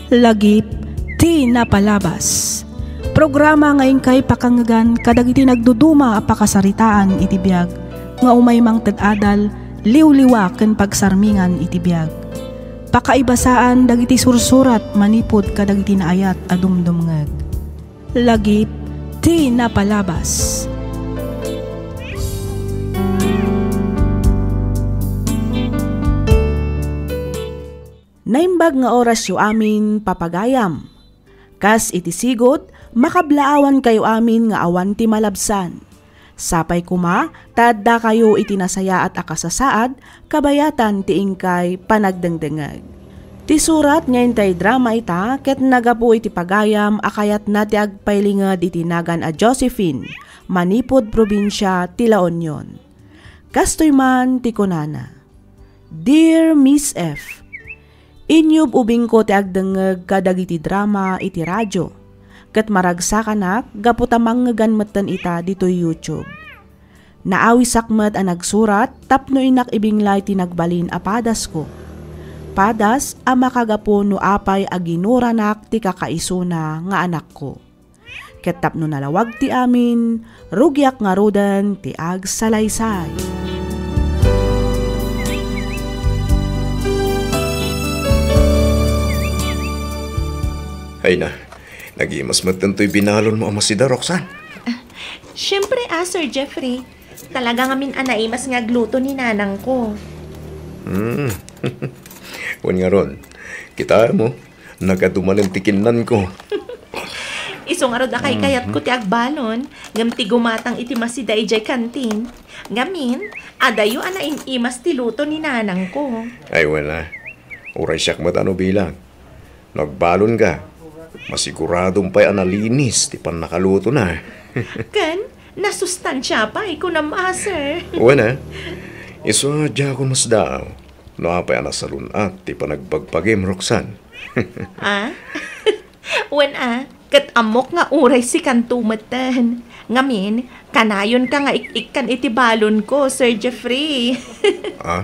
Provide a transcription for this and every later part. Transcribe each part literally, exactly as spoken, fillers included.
Lagip ti napalabas. Programa nga inkay pakangngegan kadagiti nagduduma a pakasaritaan iti biag nga umay mangted adal, liwliwa ken pagsarmingan iti biag. Pakaibasaan dagiti sursurat manipud kadagiti naayat a dumdumngeg. Lagip ti napalabas. Naimbag nga orasyo amin, papagayam. Kas iti sigut, makablaawankayo amin nga awan ti malabsan. Sapay koma ta addakayo iti nasayaat a kasasaad kabayatan ti inkay panagdengdengeg. Ti surat nga intay drama ita ket nagapu iti pagayam a kayatna ti agpailinged iti nagan a Josephine manipud probinsia ti La Union. Kastoy man ti kunana, Dear Miss F, inyub-ubingko ti agdengngeg kadagiti drama iti radio, ket maragsakanak gapu ta mangngegan metten ita ditoy YouTube. Naawisak met a nagsurat tapno innak ibinglay ti nagbalin a padasko. Padas a makagapu no apay a ginuranak ti kakaisuna nga anakko. Ket tapno nalawag ti amin, rugiak ngaruden ti agsalaysay. Ay na, nagimas met toy binalonmo a masida, Roxanne. Siyempre, ah, Sir Jeffrey. Talaga ngamin a naimas nga agluto ni nanangko. Hmm. Wen ngarud, kitaem, nagadu manen ti kinnanko. Isu ngarud a kaykayatko ti agbalon, ngem ti gumatang iti masida idiay kantin. Ngamin, adayo a naim-imas ti luto ni nanangko. Ay, wala. Uray siak met a no bilang. No agbalonka, masiguradom pay a nalinis ti pannakalutona. Ken, nasustansia pay, kunam a, sir. Wen a, isu a diakon masdaaw no apay a nasalun-at ti panagbagbagim, Roxanne. Ah? Wen a, ket ammok nga uray sikanto metten. Ngamin, kanayonka nga ik-ikkan iti balonko, Sir Jeffrey. Ah?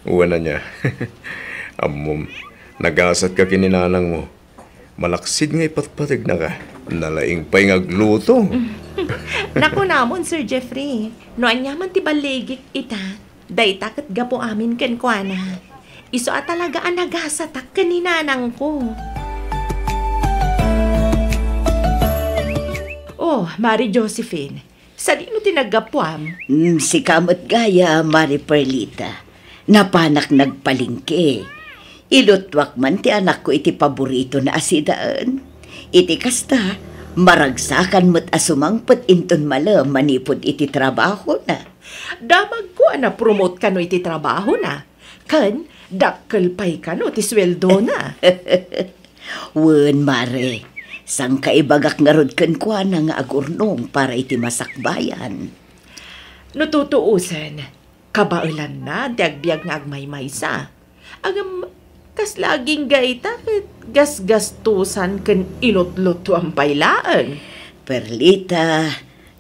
Wen ania. Ammom, nagasatka ken ni nanangmo. Malaksid nga ipatpategnaka. Nalaing pay nga agluto. Nakunamon, Sir Jeffrey, no aniaman ti balligik ita, dayta ket gapu amin kenkuana. Isu a talaga a nagasatak ken ni nanangko. Oh, Mari Josephine, sadino ti naggapuam? Mm, sika met gaya, Mari Perlita. Napanak nagpalengke. Ilutuak man ti anakko iti paboritona a sidaen. Iti kasta, maragsakan met a sumangpet inton malem manipud iti trabahona. Damagko a na-promote kano iti trabahona. Ken, dakkel pay kano ti sueldona. Wen, Mare, sangkaibagak ngarud kenkuana nga agurnong para iti masakbayan. No tutuosen, kabaelanna ti agbiag nga agmaymaysa. Ngem, kasla agingga ita ket gasgastosan ken ilutlutuan pay laeng. Perlita,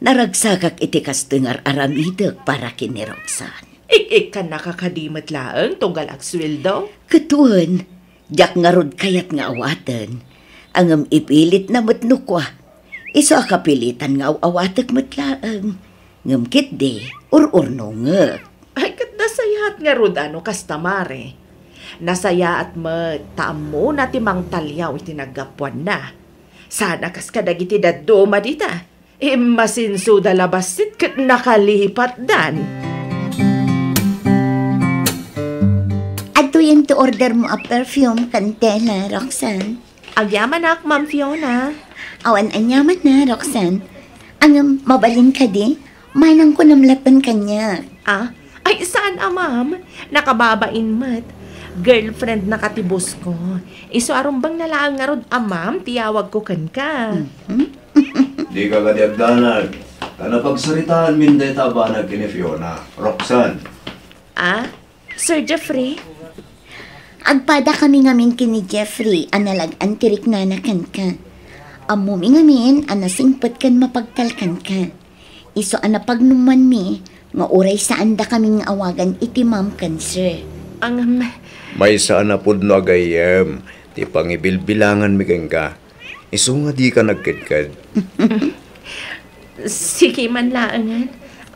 naragsakak iti kastoy nga ar-aramidek para ken ni Roxanne. Ik-ikkannaka kadi met laeng tunggal agsueldo? Ket wen, diak ngarud kayat nga awaten. Ngem ipilitna met no kua. Isu a kapilitan nga aw-awatek met laeng. Ngem ketdi, ur-urnongek. Ay, ket nasayaat ngarud a no kasta, Mare. Nasayaat met ta ammona ti mangtaliaw iti naggapuanna. Sana kas kadagiti dadduma dita. Immasinsoda la bassit ket nakalipatdan. Adtoyen ti ordermo a perfume ken tela, Roxanne. Agyamanak, Ma'am Fiona. Awan aniamanna, Roxanne. Ngem, mabalin kadi? Manang kunam latten kaniak. Ah? Ay, saan a, ma'am. Nakababain met. Girlfriendnaka ti boss-ko. Isu a rumbengna laeng ngarud a ma'am ti yawagko kenka. Mhm. Dika kadi agdanag. Ta napagsaritaanmin dayta a banag ken ni Fiona. Roxanne. Ah? Sir Jeffrey? Agpadakami ngamin ken ni Jeffrey a nalag-an ti riknana kenka. Ammomi ngamin a nasingpet ken mapagtalkanka. Isu a napagnumanmi nga uray saandakami nga awagan iti ma'am ken sir. Ang, um, Maysa a napudno a gayyem ti pangibilbilanganmi kenka. Isu nga dika nagkedked. Sige man laengen,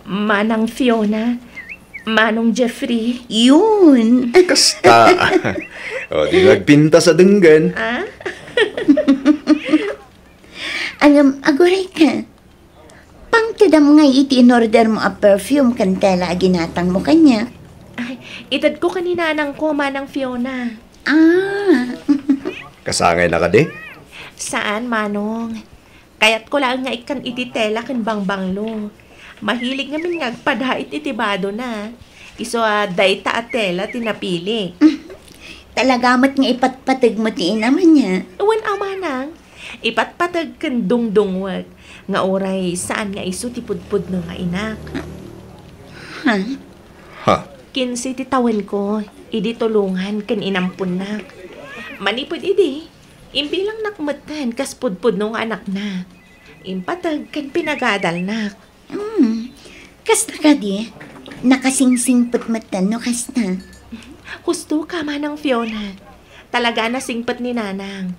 Manang Fiona, Manong Jeffrey. Yun. Kasta. O, di nagpintas a denggen. Ah? Ngem, aguray ka. Pangtedam ngay iti inordermo a perfume ken tela a ginatangmo kaniak. Ay, itedko ken ni nanangko, Manang Fiona. Ah. Kasangayna kadi? Saan, Manong. Kayatko laeng nga ikkan iti tela ken bangbanglo. Mahilig ngamin nga agpadait iti badona. Isu a dayta a tela ti napilik. Talaga met nga ipatpategmo ti inam ania? Wen a, Manang. Ipatpateg ken dungdungwek nga uray saan nga isu ti pudpudno nga inak. Ha? Ha? Kinse ti tawenko idi tulongan ken inamponnak. Manipud idi, imbilangnak metten kas pudpudno nga anakna. Impateg ken pinagadalnak. Hmm. Kasta kadi, nakasingsingpet metten no kasta. Husto ka, Manang Fiona. Talaga a nasingpet ni Nanang.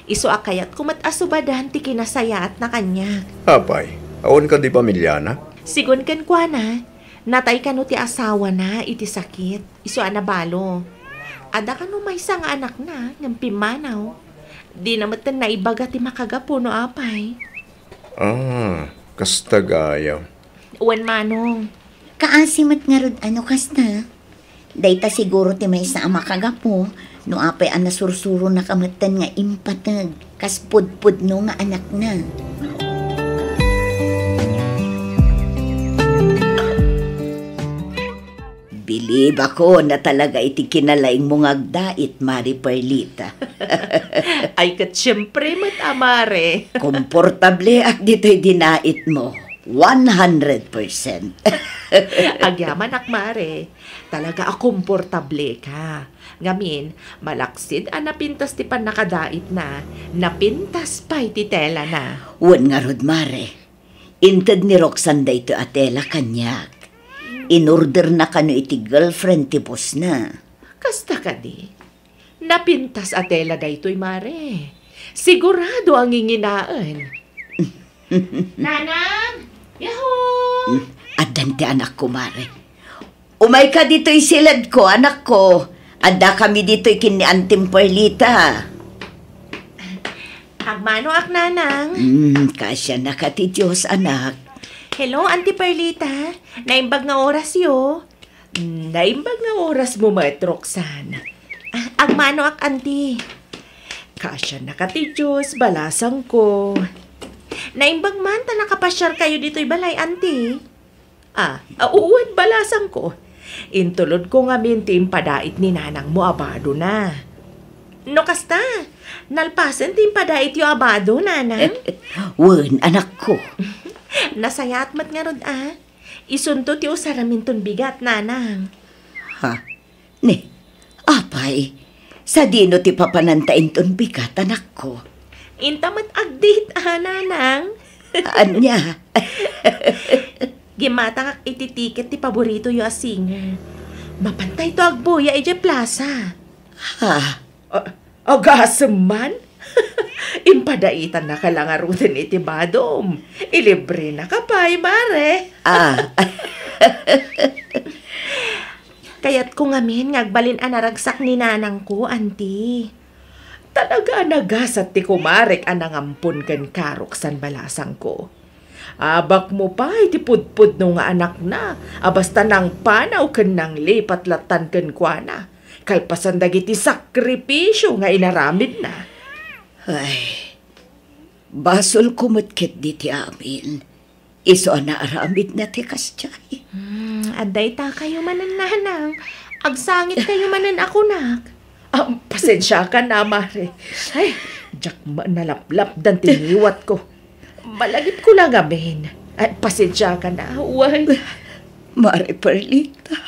Isu a kayatko met a subadan ti kinasayaatna kaniak. Apay, awan kadi pamiliana? Sigun kenkuana, natay kano ti asawana iti sakit. Isu a nabalo. Adda kano maysa nga anakna ngem pimmanaw. Dina metten naibaga ti makagapu no apay. Ah, kasta gayam. Wen, Manong. Kaasi met ngarud a no kasta. Dayta siguro ti maysa a makagapu no apay a nasursuronaka metten nga impateg kas pudpudno nga anakna. Bilibakon a talaga iti kinalaingmo nga agdait, Mare Perlita. Ay, ket siempre met a, Mare. Komportableak ditoy dinaitmo. One hundred percent. Agyamanak, Mare. Talaga a komportable ka. Ngamin, malaksid a napintas ti pannakadaitna, napintas pay ti telana. Wen ngarud, Mare. Inted ni Roxanne daytoy a tela kaniak. Inorderna kano iti girlfriend ti bossna. Kasta kadi? Napintas a tela daytoy, Mare. Sigurado a nginginaen. Nanang! Yahoo! Hmm, addan ti anakko, Mare. Umayka ditoy siledko, anakko. Addakami ditoy ken ni Antim Perlita. Agmanoak, Nanang. Hmm, kaasianaka ti Dios, anak. Hello, Auntie Perlita. Naimbag nga orasyo. Naimbag nga orasmo met, Roxanne. Ah, agmanoak, Auntie. Kaasianaka ti Dios, balasangko. Naimbag man ta nakapasiarkayo ditoy balay, Auntie. Ah, a, wen, balasangko. Intulodko ngamin ti impadait ni nanangmo a badona. No kasta, nalpasen ti impadaityo a bado, Nanang? Wen, anakko. Nasayaat met ngarud, a. Isunto ti usaraminton bigat, Nanang. Ha? Ni, apay, sadino ti papananta inton bigat, anakko? Inta met agdate, a, Nanang. Ania? Gimmatangak iti tiket ti paboritoyo a singer. Mapantayto agbuya idiay plaza. Ha? A-, agasem man? Impadaitannaka la ngaruden iti badom. Ilibrenaka pay, Mare. Ah. Kayatko ngamin nga agbalin a naragsak ni nanangko, Auntie. Talaga a nagasat ti kumarek a nangampon kenka, Roxanne, balasangko. Abakmo pay ti pudpudno nga anakna a basta nangpanaw ken nanglipat lattan kenkuana, kalpasan dagiti sakripisio nga inaramidna. Ay, basolko met ketdi ti amin. Isu a naaramidna ti kasdiay. Hmm, adda itakayo manen, Nanang. Agsangitkayo manen a kunak. Ah, pasensiakan a, Mare. Ay, diak man nalaplapdan ti ngiwatko. Malagipko la ngamin. Ay, pasensiakan a, wen. Mare Perlita.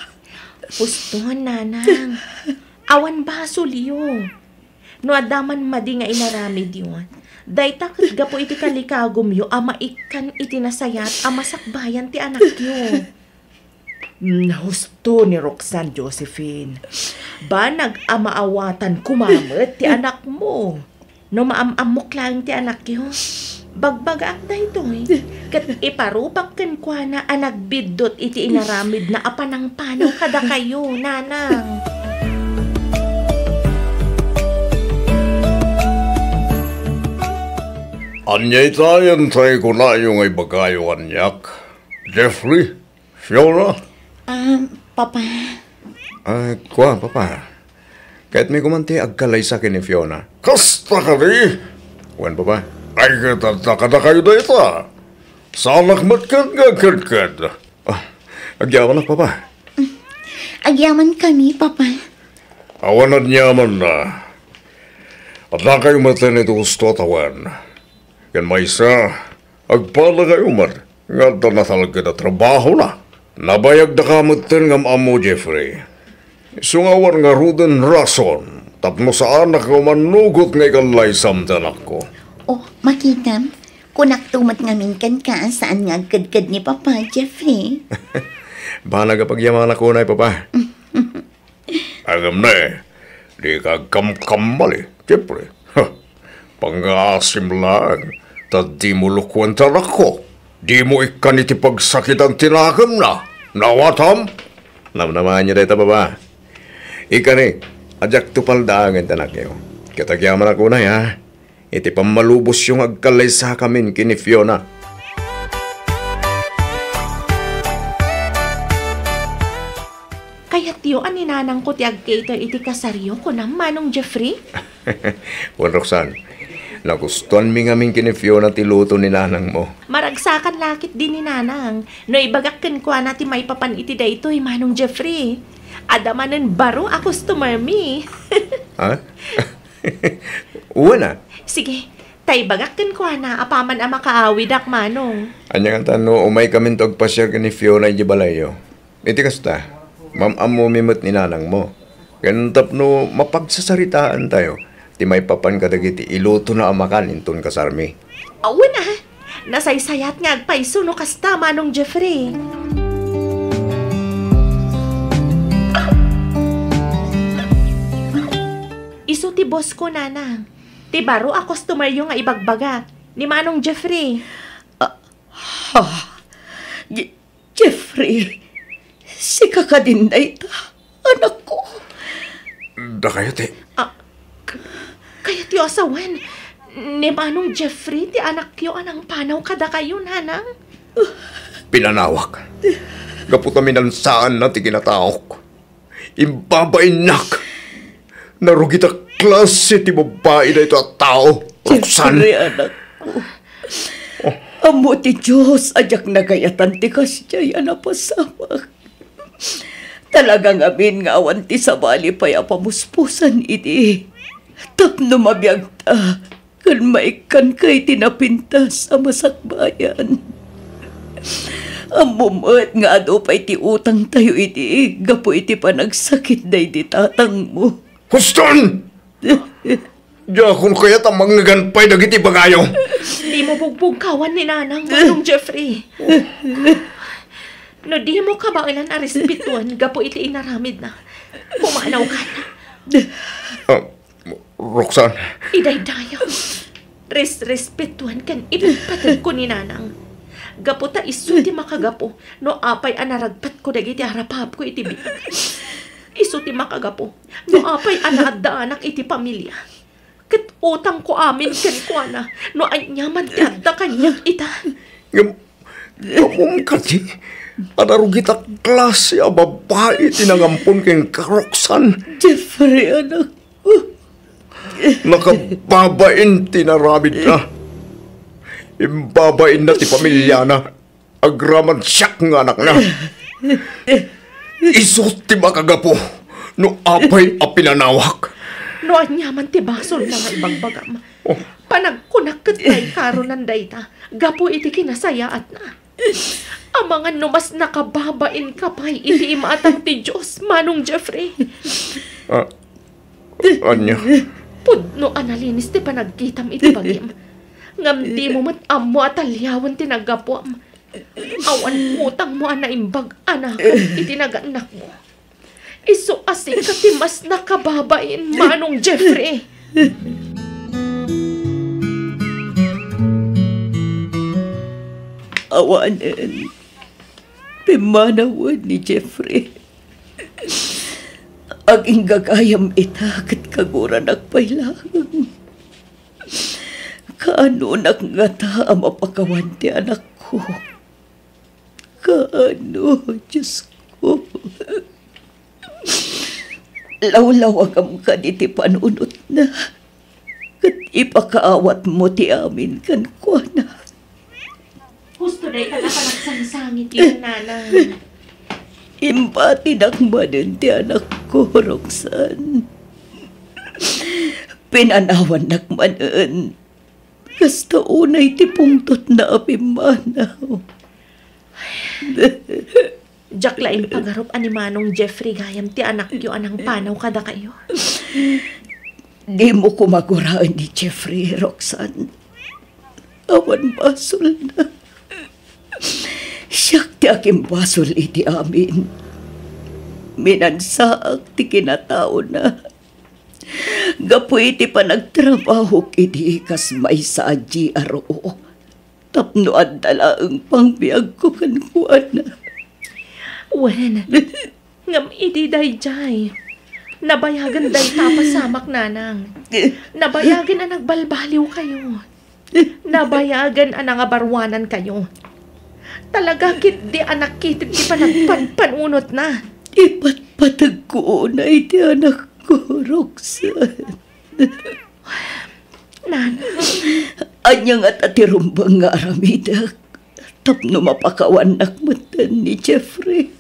Huston, Nanang. Awan basolyo. No adda man madi nga inaramidyo, dayta ket gapu iti kalikagumyo a maikkan iti nasayaat a masakbayan ti anakyo. Hmm, husto ni Roxanne, Josephine. Banag a maawatan koma met ti anakmo. No maam-ammok laeng ti anakyo, bagbagaak daytoy, ket iparupak kenkuana a nagbiddut iti inaramidna a panangpanaw kadakayo, nanang. Ania ita yantay kunayo nga ibagayo kaniak, Jeffrey? Fiona? Ah, Papa. Ah, kua, Papa. Kayatmi koman ti agkalaysa ken ni Fiona. Kasta kadi? Wen, Papa. Ay, ket adda kadakayo dayta. Saanak met ket nga agkedked. Ah, agyamanak, Papa. Agyamankami, Papa. Awan aniamanna. Addakayo met iti husto a tawen. Ken maysa, agpalakayo met nga adda natalged a trabahona. Nabayagdaka metten nga am-ammo, Jeffrey. Isu nga awan ngaruden rason tapno saanak nga umanugot nga ikalaysam ti anakko. Oh, makitam, kunakto met ngamin kenka a saan nga agkedked ni Papa, Jeffrey. Banag a pagyamanak unay, Papa. Ngem ne, dika agkamkamali, Jeffrey. Ha, pangngaasim laeng, ta dimo lukuen ti anakko. Dimo ikkan iti pagsakitan ti nakemna. Naawatam? Namnamaanyo dayta, Papa. Ikkani, a diakto paldaangen ti anakyo. Ket agyamanak unay, ha? Iti pammalubosyo nga agkalaysakamin ken ni Fiona. Kayatyo a ni nanangko ti ag-cater iti kasaryo, kunam, Manong Jeffrey? Wen, Roxanne, nagustuanmi ngamin ken ni Fiona ti luto ni nanangmo. Maragsakan la ketdi ni nanang no ibagak kenkuana ti maipapan iti daytoy, Manong Jeffrey. Adda manen baro a customer mi. Ha? Wen a. Sige, ta ibagak kenkuana apaman a makaawidak, Manong. Ania ngata no umaykaminto agpasiar ken ni Fiona idiay balayyo? Iti kasta, mam-ammomi met ni nanangmo. Ken tapno mapagsasaritaantayo ti maipapan kadagiti ilutona a makan inton kasarmi. Awan a, nasaysayat nga agpayso no kasta, Manong Jeffrey. Isu ti boss ko, nanang. Ti baro a customeryo nga ibagbagak, ni Manong Jeffrey. Ah, ha? Je-, Jeffrey, sika kadin dayta, anakko? Dakayo ti Ah, k-, kayatyo a sawen, ni Manong Jeffrey ti anakyo a nangpanaw kadakayo, nanang? Pinanawak. Gapu ta minansaanna ti kinataok. Imbabainnak. Narugit a klase ti babbai daytoy a tao, Roxanne. Jeffrey, anakko. Ammo ti Dios a diak nagayatan ti kasdiay a napasamak. Talaga ngamin nga awan ti sabali pay a pamuspusan idi tapno mabiagta ken maikkanka iti napintas a masakbayan. Ammom met nga adu pay ti utangtayo idi gapu iti panagsakit daydi tatangmo. Huston! Diakon kayat a mangngegad pay dagiti ibagayo. Dimo bugbugkawan ni Nanang, Manong Jeffrey. No dimo kabaelan a respetuan gapu iti inaramidna, pumanawka. Ah, Roxanne. Idaydayaw. Res-, respetuan ken ipatpateg ko ni Nanang. Gapu ta isu ti makagapu no apay a naragpatko dagiti arapapko iti biag. Isu ti makagapu no apay a naaddaanak iti pamilia. Ket utangko amin kenkuana no aniaman ti adda kaniak ita. Ngem, ammom kadi a narugit a klase a babbai ti nangampon kenka, Roxanne? Jeffrey, anak. Nakababain ti inaramidna. Imbabainna ti pamiliana. Agraman siak nga anakna. Isu ti makagapu no apay a pinanawak. No aniaman ti basolna nga ibagbagam, panagkunak ket paikaronan dayta gapu iti kinasayaatna. Amangan no mas nakababainka pay iti imatang ti Dios, Manong Jeffrey. Ah, ania? Pudno a nalinis ti panagkitam iti bagim. Ngem dimo met ammo a taliawen ti naggapuam. Awan utangmo a naimbag a nakem iti nagannakmo. Isu a sika ti mas nakababain, Manong Jeffrey. Awanen, pimmanawen ni Jeffrey. Agingga gayam ita ket kaguranak pay laeng. Kaanonak ngata a mapakawan ti anakko? Kaano, Diosko? Lawlawagam kadi ti panunotna, ket ipakaawatmo ti amin kenkuana. Husto dayta a panagsangsangit, nanang. Imbatinak manen ti anakko, Roxanne. Pinanawannak manen. Kasta unay ti pungtotna a pimmanaw. Diak la impagarup a ni Manong Jeffrey gayam ti anakyo a nangpanaw kadakayo. Dimo koma guraen ni Jeffrey, Roxanne. Awan basolna. Siak ti agimbasol iti amin. Minansaak ti kinataona. Gapu iti panagtrabahok idi kas maysa a G R O, tapno adda laeng pangbiagko kenkuana. Wen, ngem idi daydiay, nabayagen dayta a pasamak, nanang. Nabayagen a nagbalbaliwkayo. Nabayagen a nangabaruanankayo. Talaga ketdi a nakited ti panagpanpanunotna. Ipatpategko unay ti anakko, Roxanne. Nana. Ania ngata ti rumbeng nga aramidek tapno mapakawannak metten ni Jeffrey?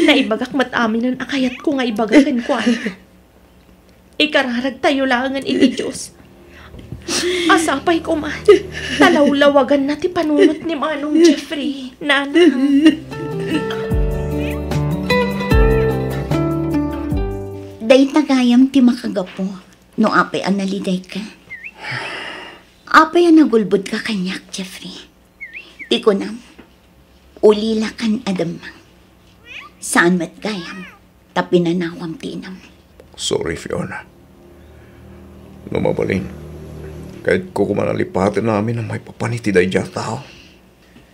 Naibagak met aminen a kayatko nga ibaga kenkuana. Ikararagtayo laengen iti Dios. Sapay koma, ta lawlawaganna ti panunot ni Manong Jeffrey, nanang. Dayta gayam ti makagapu no apay a nalidayka. Apay a nagulbodka kaniak, Jeffrey? Ti kunam, ulilakan a demmang. Saan met gayam ta pinanawam ti inam. Sorry, Fiona. No mabalin, kayatko koma a lipaten amin a maipapan iti daydiay a tao.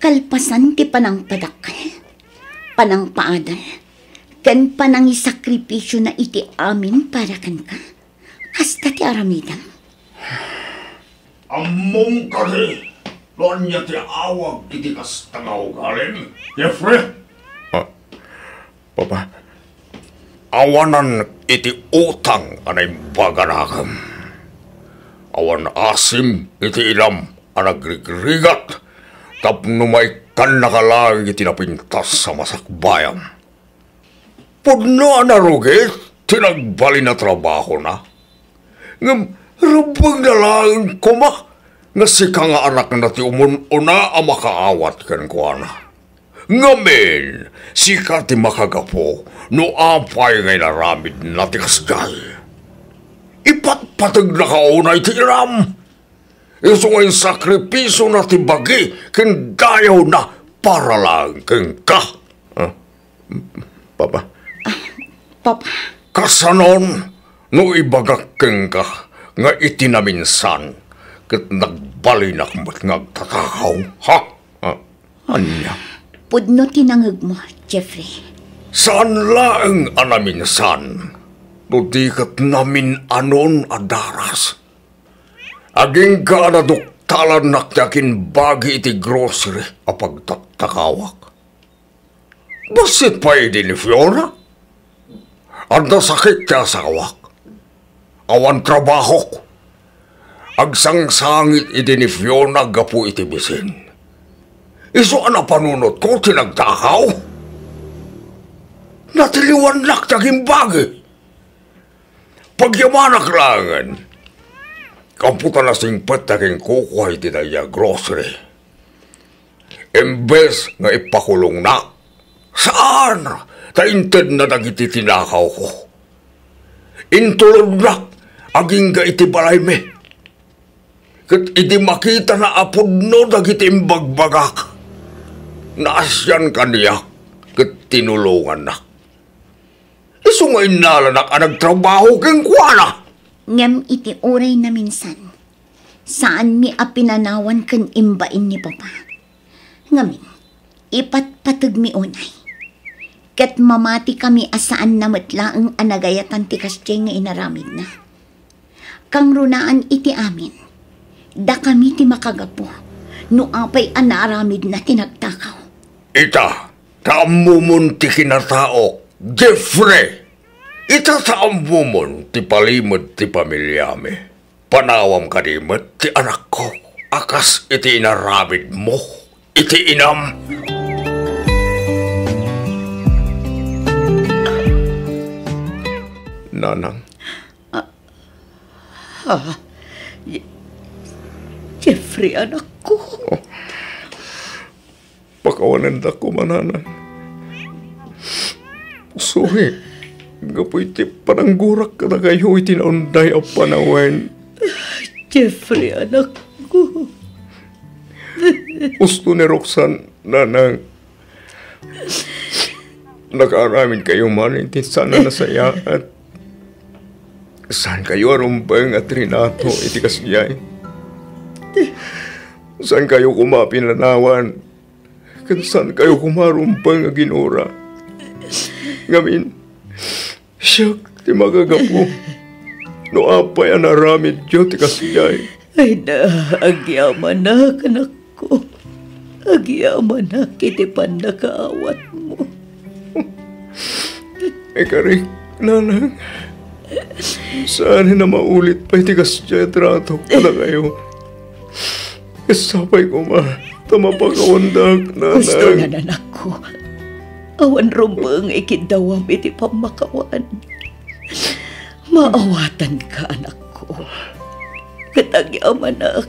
Kalpasan ti panangpadakkel, panangpaadal, ken panangisakripisio na iti amin para kenka, kasta ti aramidem. Ammom kadi no ania ti awag iti kasta nga ugalim, Jeffrey? Ah, Papa, awanan iti utang a naimbag a nakem. Awan asim iti inam a nagrigrigat tapno maikkannaka laeng iti napintas a masakbayam. Pudno a narugit ti nagbalin a trabahona. Ngem rumbengna laeng koma nga sika nga anakna ti umun-una a makaawat kenkuana. Ngamin, sika ti makagapu no apay nga inaramidna ti kasdiay. Ipatpategnaka unay ti inam. Isu nga insakripisiona ti bagi ken dayawna para laeng kenka. Ah, Papa. Ah, Papa. Kasanon no ibagak kenka nga iti naminsan ket nagbalinak met nga agtatakaw? Ha? Ah, ania? Pudno ti nangegmo, Jeffrey. Saan laeng a naminsan, no di ket namin-anon a daras. Agingga a naduktalannak ti agimbagi iti grocery a pagtaktakawak. Bassit pay idi ni Fiona. Adda sakit ti asawak. Awan trabahok. Agsangsangit idi ni Fiona gapu iti bisin. Isu a napanunotko ti nagtakaw. Natiliwannak ti agimbagi. Pagyamanak laengen. Gapu ta nasingpet ti aginkukua iti daydiay a grocery. Imbes nga ipakulongnak, saan ta intedna dagiti tinakawko. Intulodnak agingga iti balaymi. Ket idi makitana a pudno dagiti imbagbagak, naasian kaniak ket tinulongannak. Isu nga innalanak a nagtrabaho kenkuana. Ngem iti uray naminsan, saanmi a pinanawan ken imbain ni Papa. Ngamin, ipatpategmi unay. Ket mamatikami a saanna met laeng a nagayatan ti kasdiay nga inaramidna. Kangrunaan iti amin, dakami ti makagapu no apay a naaramidna ti nagtakaw. Ita, ta ammomon ti kinataok, Jeffrey! Ita, ta ammomon ti palimed ti pamiliami. Panawam kadi met ti anakko a kas iti inaramidmo iti inam. Nanang. Ah, ah, Je-, Jeffrey, anakko. Oh. Pakawanendak koma, Nanang. Sorry, gapu iti pananggurak kadakayo iti naunday a panawen. Jeffrey, anakko. Husto ni Roxanne, Nanang. Nakaaramidkayo man iti saan a nasayaat. Saankayo a rumbeng a trinato iti kasdiay. Saankayo koma pinanawan, ken saankayo koma rumbeng a ginura. Ngamin, siak ti makagapu no apay a naaramidyo ti kasdiay. Ay na, agyamanak, anakko. Agyamanak iti pannakaawatmo. Ikarik, Nanang. Saan a maulit pay ti kasdiay a tratok kadakayo. Sapay koma ta mapakawandak, Nanang. Husto, nanakko. Awan rumbeng ikiddawam iti pammakawan. Maawatanka, anakko. Ket agyamanak.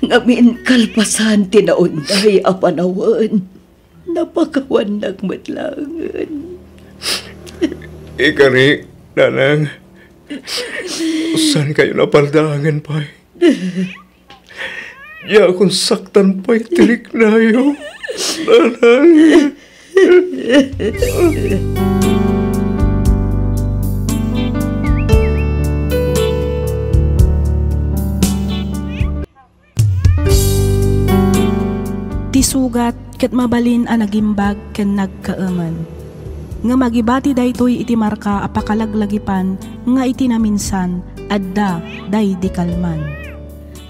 Ngamin kalpasan ti naunday a panawen, napakawannak met laengen. Ikarik, Nanang. Saankayo napaldaangen pay. Diakon saktan pay ti riknayo, Nanang. Ti sugat ket mabalin a nagimbag ken nagkaemen. Ngem agibati daytoy iti marka a pakalaglagipan nga iti naminsan, adda daydi kalman.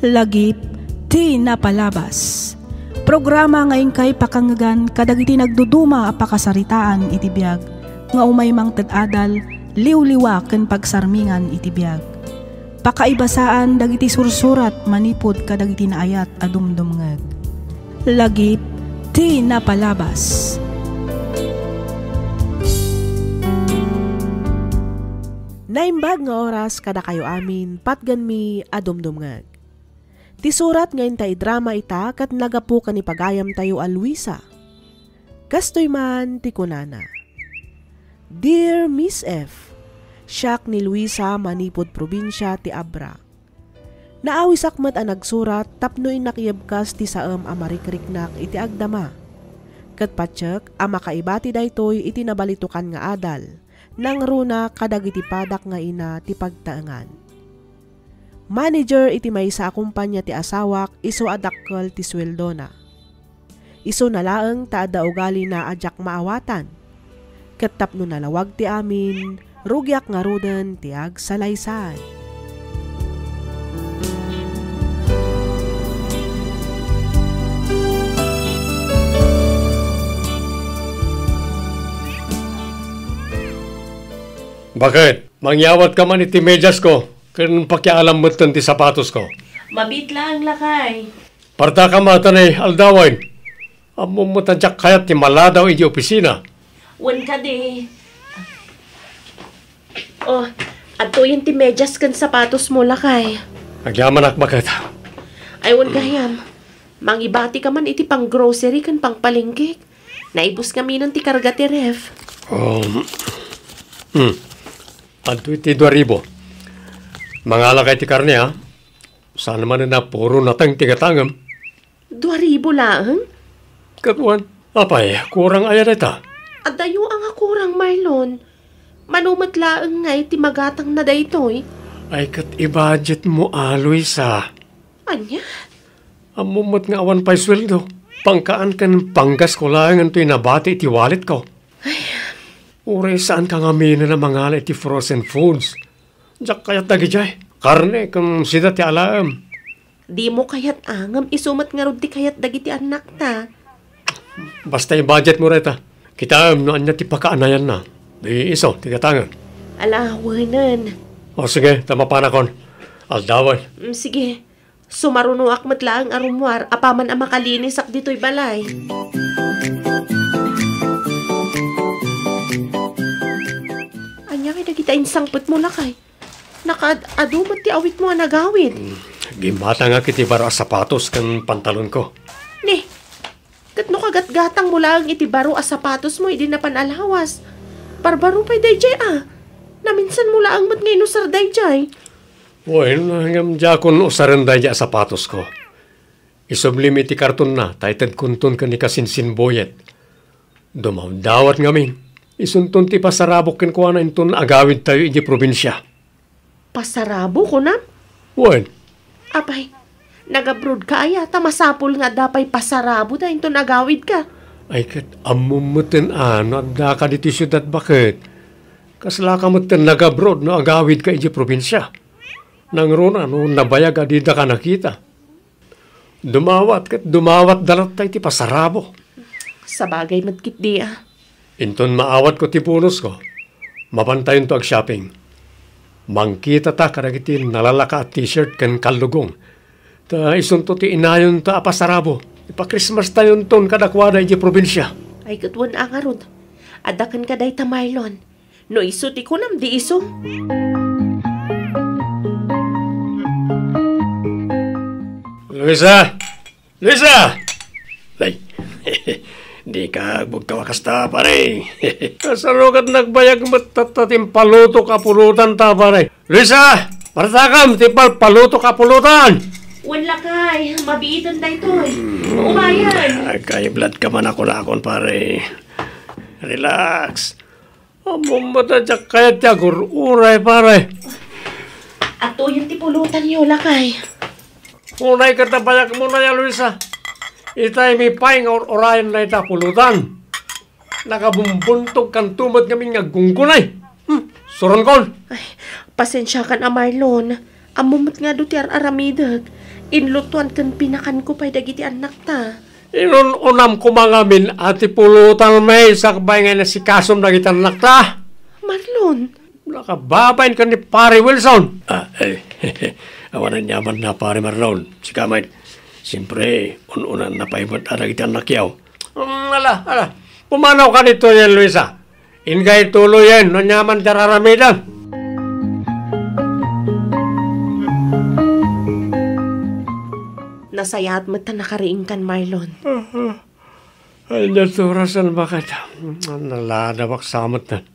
Lagip ti napalabas. Programa nga inkay pakangngegan kadagiti nagduduma a pakasaritaan iti biag nga umay mangted adal, liwliwa ken pagsarmingan iti biag. Pakaibasaan dagiti sursurat manipud kadagiti naayat a dumdumngeg. Lagip ti napalabas. Naimbag nga oras kadakayo amin, patgenmi a dumdumngeg. Ti surat nga inta idrama ita ket naggapu ken ni pagayamtayo a Luisa. Kastoy man ti kunana, Dear Miss F, siak ni Luisa manipud probinsia ti Abra. Naawisak met a nagsurat tapno innak ibkas ti saem a marikriknak iti agdama. Ket patiek a makaibati daytoy iti nabalitokan nga adal, nangruna kadagiti padak nga ina ti pagtaengan. Manager iti maysa a kompania ti asawak isu a dakkel ti sueldona. Isuna laeng ta adda ugalina a diak maawatan. Ket tapno nalawag ti amin, rugiak ngaruden ti agsalaysay. Baket, mangyawatka man iti mediasko, ken pakialam metten ti sapatosko. Mabiit laeng, lakay. Partaka met ta naialdawen. Ammom met a diak kayat ti maladaw idiay opisina. Wen kadi. Oh, adtoyen ti medias ken sapatosmo, lakay. Agyamanak, baket. Ay, wen gayam. Mangibatika man iti pang-grocery ken pangpalengkek. Naibus ngaminen ti karga ti ref. Um, hmm. Adtoy ti dua ribu. Mangalakay ti karne, ha? Saan manen a puro nateng ti gatangem? Dua ribu laeng? Ket wen, apay, kurang aya dayta? Adayo a nga kurang, Marlon. Mano met laeng ngay ti magatangna daytoy? Ay, ket i-budget mo, a, Luisa. Ania? Ammom met nga awan pay sueldo. Pangkaan ken panggasko laeng toy nabati iti walletko. Ay. Uray saanka ngamin a mangala iti frozen foods. Diak kayat dagidiay. Karne ken sida ti alaem. Dimo kayat a, ngem isu met ngarud ti kayat dagiti annakta. Basta i-budget mo dayta. Kitaem no ania ti pakaanayanna. Di isu, ti gatangem. Ala, wenen. O sige, ta mapanakon. Aldawen. Mm, sige. Sumarunoak met laeng a rummuar apaman a makalinisak ditoy balay. Ania ngay dagita insangpetmo, lakay? Nakaad-adu met ti awitmo a nagawid. Hmm, gimmatangak iti baro a sapatos ken pantalonko. Ni, ket no kagatgatangmo laeng iti baro a sapatosmo idi napan a lawas, barbaro pay daydiay a. Naminsanmo laeng met nga inusar daydiay. Wen, ngem diakon usaren daydiay a sapatosko. Isublim iti kartonna, ta itedkonton ken ni Kasinsin Boyet. Dumawdawat ngamin. Isunton ti pasarabok kenkuana inton agawidtayo idiay probinsia. Pasarabo, kunam? Wen. Apay, nagabrodka aya, ta masapul nga adda pay pasaraboda inton agawidka. Ay, ket ammom meten a no addaka ditoy siudad baket. Kaslaka meten nagabrod no agawidka idiay probinsia. Nangruna no nabayag a didaka nakita. Dumawat ket dumawatda latta iti pasarabo. Sabagay met ketdi a. Inton maawatko ti bonusko, mapantayonto ag-shopping. Mangkitata kadagiti nalalaka a t-shirt ken kallugong. Ta isunto ti inayonta a pasarabo. Ipa-Christmas-tayonton kadakuada idiay probinsia. Ay, ket wen a ngarud. Adda kenka dayta, Marlon. No isu ti kunam, di isu. Luisa! Luisa! Ay, dika agbugkaw a kasta, pare. Kasano ket nagbayag met tatta ti impalutok a pulutan ta, pare? Luisa! Partakam ti palpalutok a pulutan! Wen, lakay, mabiiten daytoy. Umayen. Agkaiblat ka man a kunakon, pare. Relax. Ammom met a diak kayat ti agur-uray, pare. Atoyen ti pulutanyo, lakay. Unay ket nabayagmo na ya, Luisa. Itaymi pay nga ur-urayen dayta a pulutan. Nakabumbuntogkanto met ngamin nga aggunggunay. Hmm, suronkon. Ay, pasensiakan a, Marlon. Ammom met nga adu ti ar-aramidek. Inlutoan ken pinakanko pay dagiti annakta. Inun-unam koma ngamin a ti pulutan met sakbay nga inasikasom dagiti annakta. Marlon. Nakababain ken ni Pare Wilson. Ah, eh, awan aniamanna, Pare Marlon. Sika met, siempre, un-unanna pay met a dagiti annakyo. Mm, ala, ala. Pumanawka ditoyen, Luisa. Inka ituloyen no aniaman ti ar-aramidem. Nasayaat met ta nakariingkan, Marlon. Ay, naturas a baket. Naladawak sa met.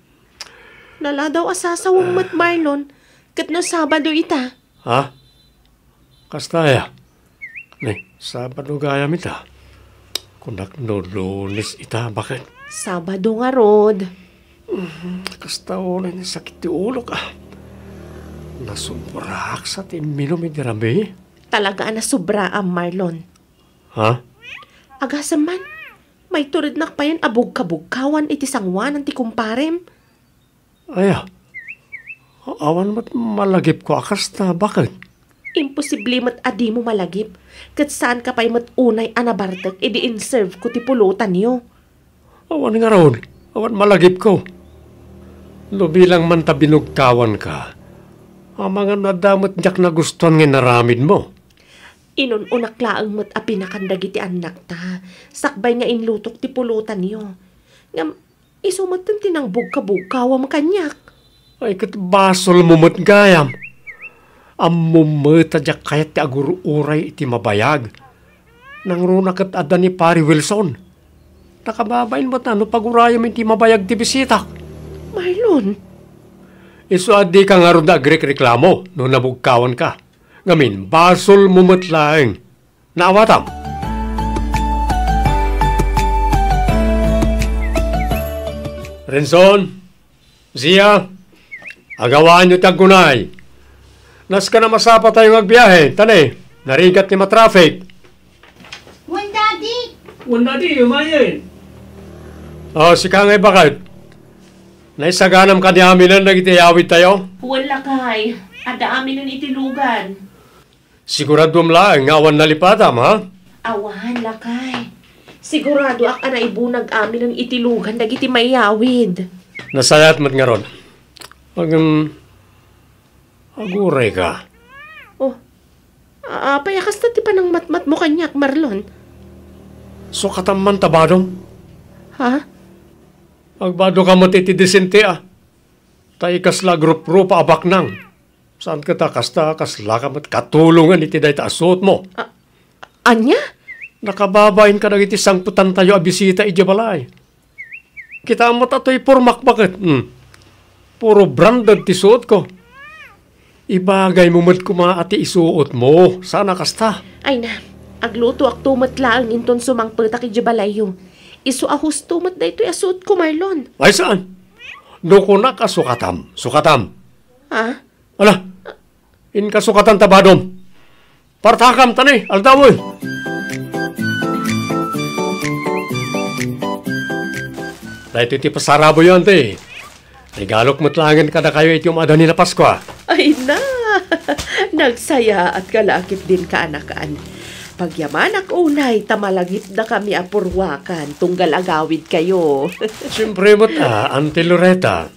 Naladaw a sasawem met, Marlon. Ket no Sabado ita? Ha? Kasta aya? Ni, Sabado gayam ita. Kunak no Lunes ita, baket. Sabado ngarud. Mhm, kasta unay ni sakit ti ulok, ah. Nasubraak sa ti imminum idi rabii. Talaga a nasubraam, Marlon. Ha? Agasem man, maiturednak payen a bugkabugkawan iti sangoanan ti kumparem. Aya, awan met malagipko a kasta, baket? Imposible met a dimo malagip, ket saanka pay met unay a nabartek idi inserveko ti pulutanyo. Awan ngarud, awan malagipko. No bilang man ta binugkawanka, amangan no adda met diak nagustuan nga inaramidmo. Inun-unak laeng met a pinakan dagiti annakta, sakbay nga inlutok ti pulutanyo. Ngem, isu metten ti nangbugkabugkawam kaniak. Ay, ket basolmo met gayam. Ammom met a diak kayat ti agur-uray iti mabayag. Nangruna ket adda ni Pari Wilson. Nakababain met a no pagurayem iti mabayag ti bisitak. Marlon. Isu a dika ngarud agrekreklamo no nabugkawanka. Ngamin, basolmo met laeng. Naawatam. Renson, Zia, agawaanyo ti aggunay. Nasken a masapatayo nga agbiahe, ta ne, narigat ti matraffic. Wen, Daddy. Wen, Daddy, umayen. O, sika ngay baket. Naisaganam kadi aminen dagiti iyawidtayo? Wen, lakay. Adda aminen iti lugan. Siguraduem laeng nga awan nalipatam, ha? Awan, lakay. Siguradoak a naibunag aminen iti lugan dagiti maiyawid. Nasayaat met ngarud. Agem, agurayka. O, a-, apay a kasta ti panangmatmatmo kaniak, Marlon? Sukatam man ta badom. Ha? Agbado ka met iti disente, a. Ta ikasla agruprupa a baknang. Saan ket a kasta, kasla ka met katulongen iti dayta a suotmo. A-, ania? Nakababain kadagiti sangpetantayo a bisita idiay balay. Kitaem met a toy pormak baket. Hmm. Puro branded ti suotko. Ibagaymo met koma a ti isuotmo, saan a kasta. Ay na, aglutoakto met laeng inton sumangpetak idiay balayyo. Isu a husto met daytoy a suotko, Marlon. Ay saan? No kunak a sukatam, sukatam. Ha? Ala, inka sukatan ta badom. Partakam ta ne, aldawen. Daytoy ti pasaraboyo, anti. Regalok met laengen kadakayo iti umadan ni Paskua. Ay na! Nagsayaatka la ketdin, kaanakan. Pagyamanak unay ta malagipdakami a purwakan tunggal agawidkayo. Siempre met, a, Auntie Loretta.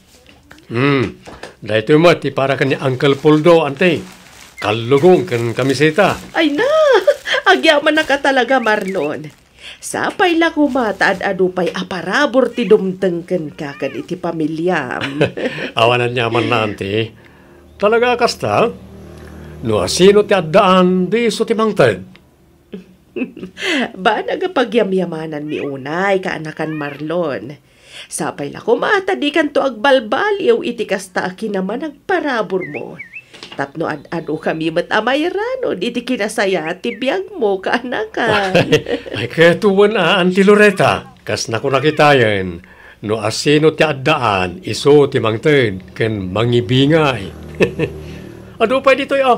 Hmm. Daytoy met ti para ken ni Uncle Poldo, anti. Kallugong ken kamiseta. Ay na! Agyamanak a talaga, Marlon. Sapay la koma ta ad-adu pay a parabur ti dumteng kenka ken iti pamiliam. Awan aniamanna, anti. Talaga a kasta? No asino ti addaan, di isu ti mangted. Banag a pagyamyamananmi unay, kaanakan Marlon. Sapay la koma ta dikanto agbalbaliw iti kasta a kinamanagparaburmo. Tapno ad-adukami met a mairanud iti kinasayaat ti biagmo, kaanakan. Ay, ket wen a, Auntie Loretta, kas nakunak itayen, no asino ti addaan, isu ti mangted ken mangibingay. Adu pay ditoy, a.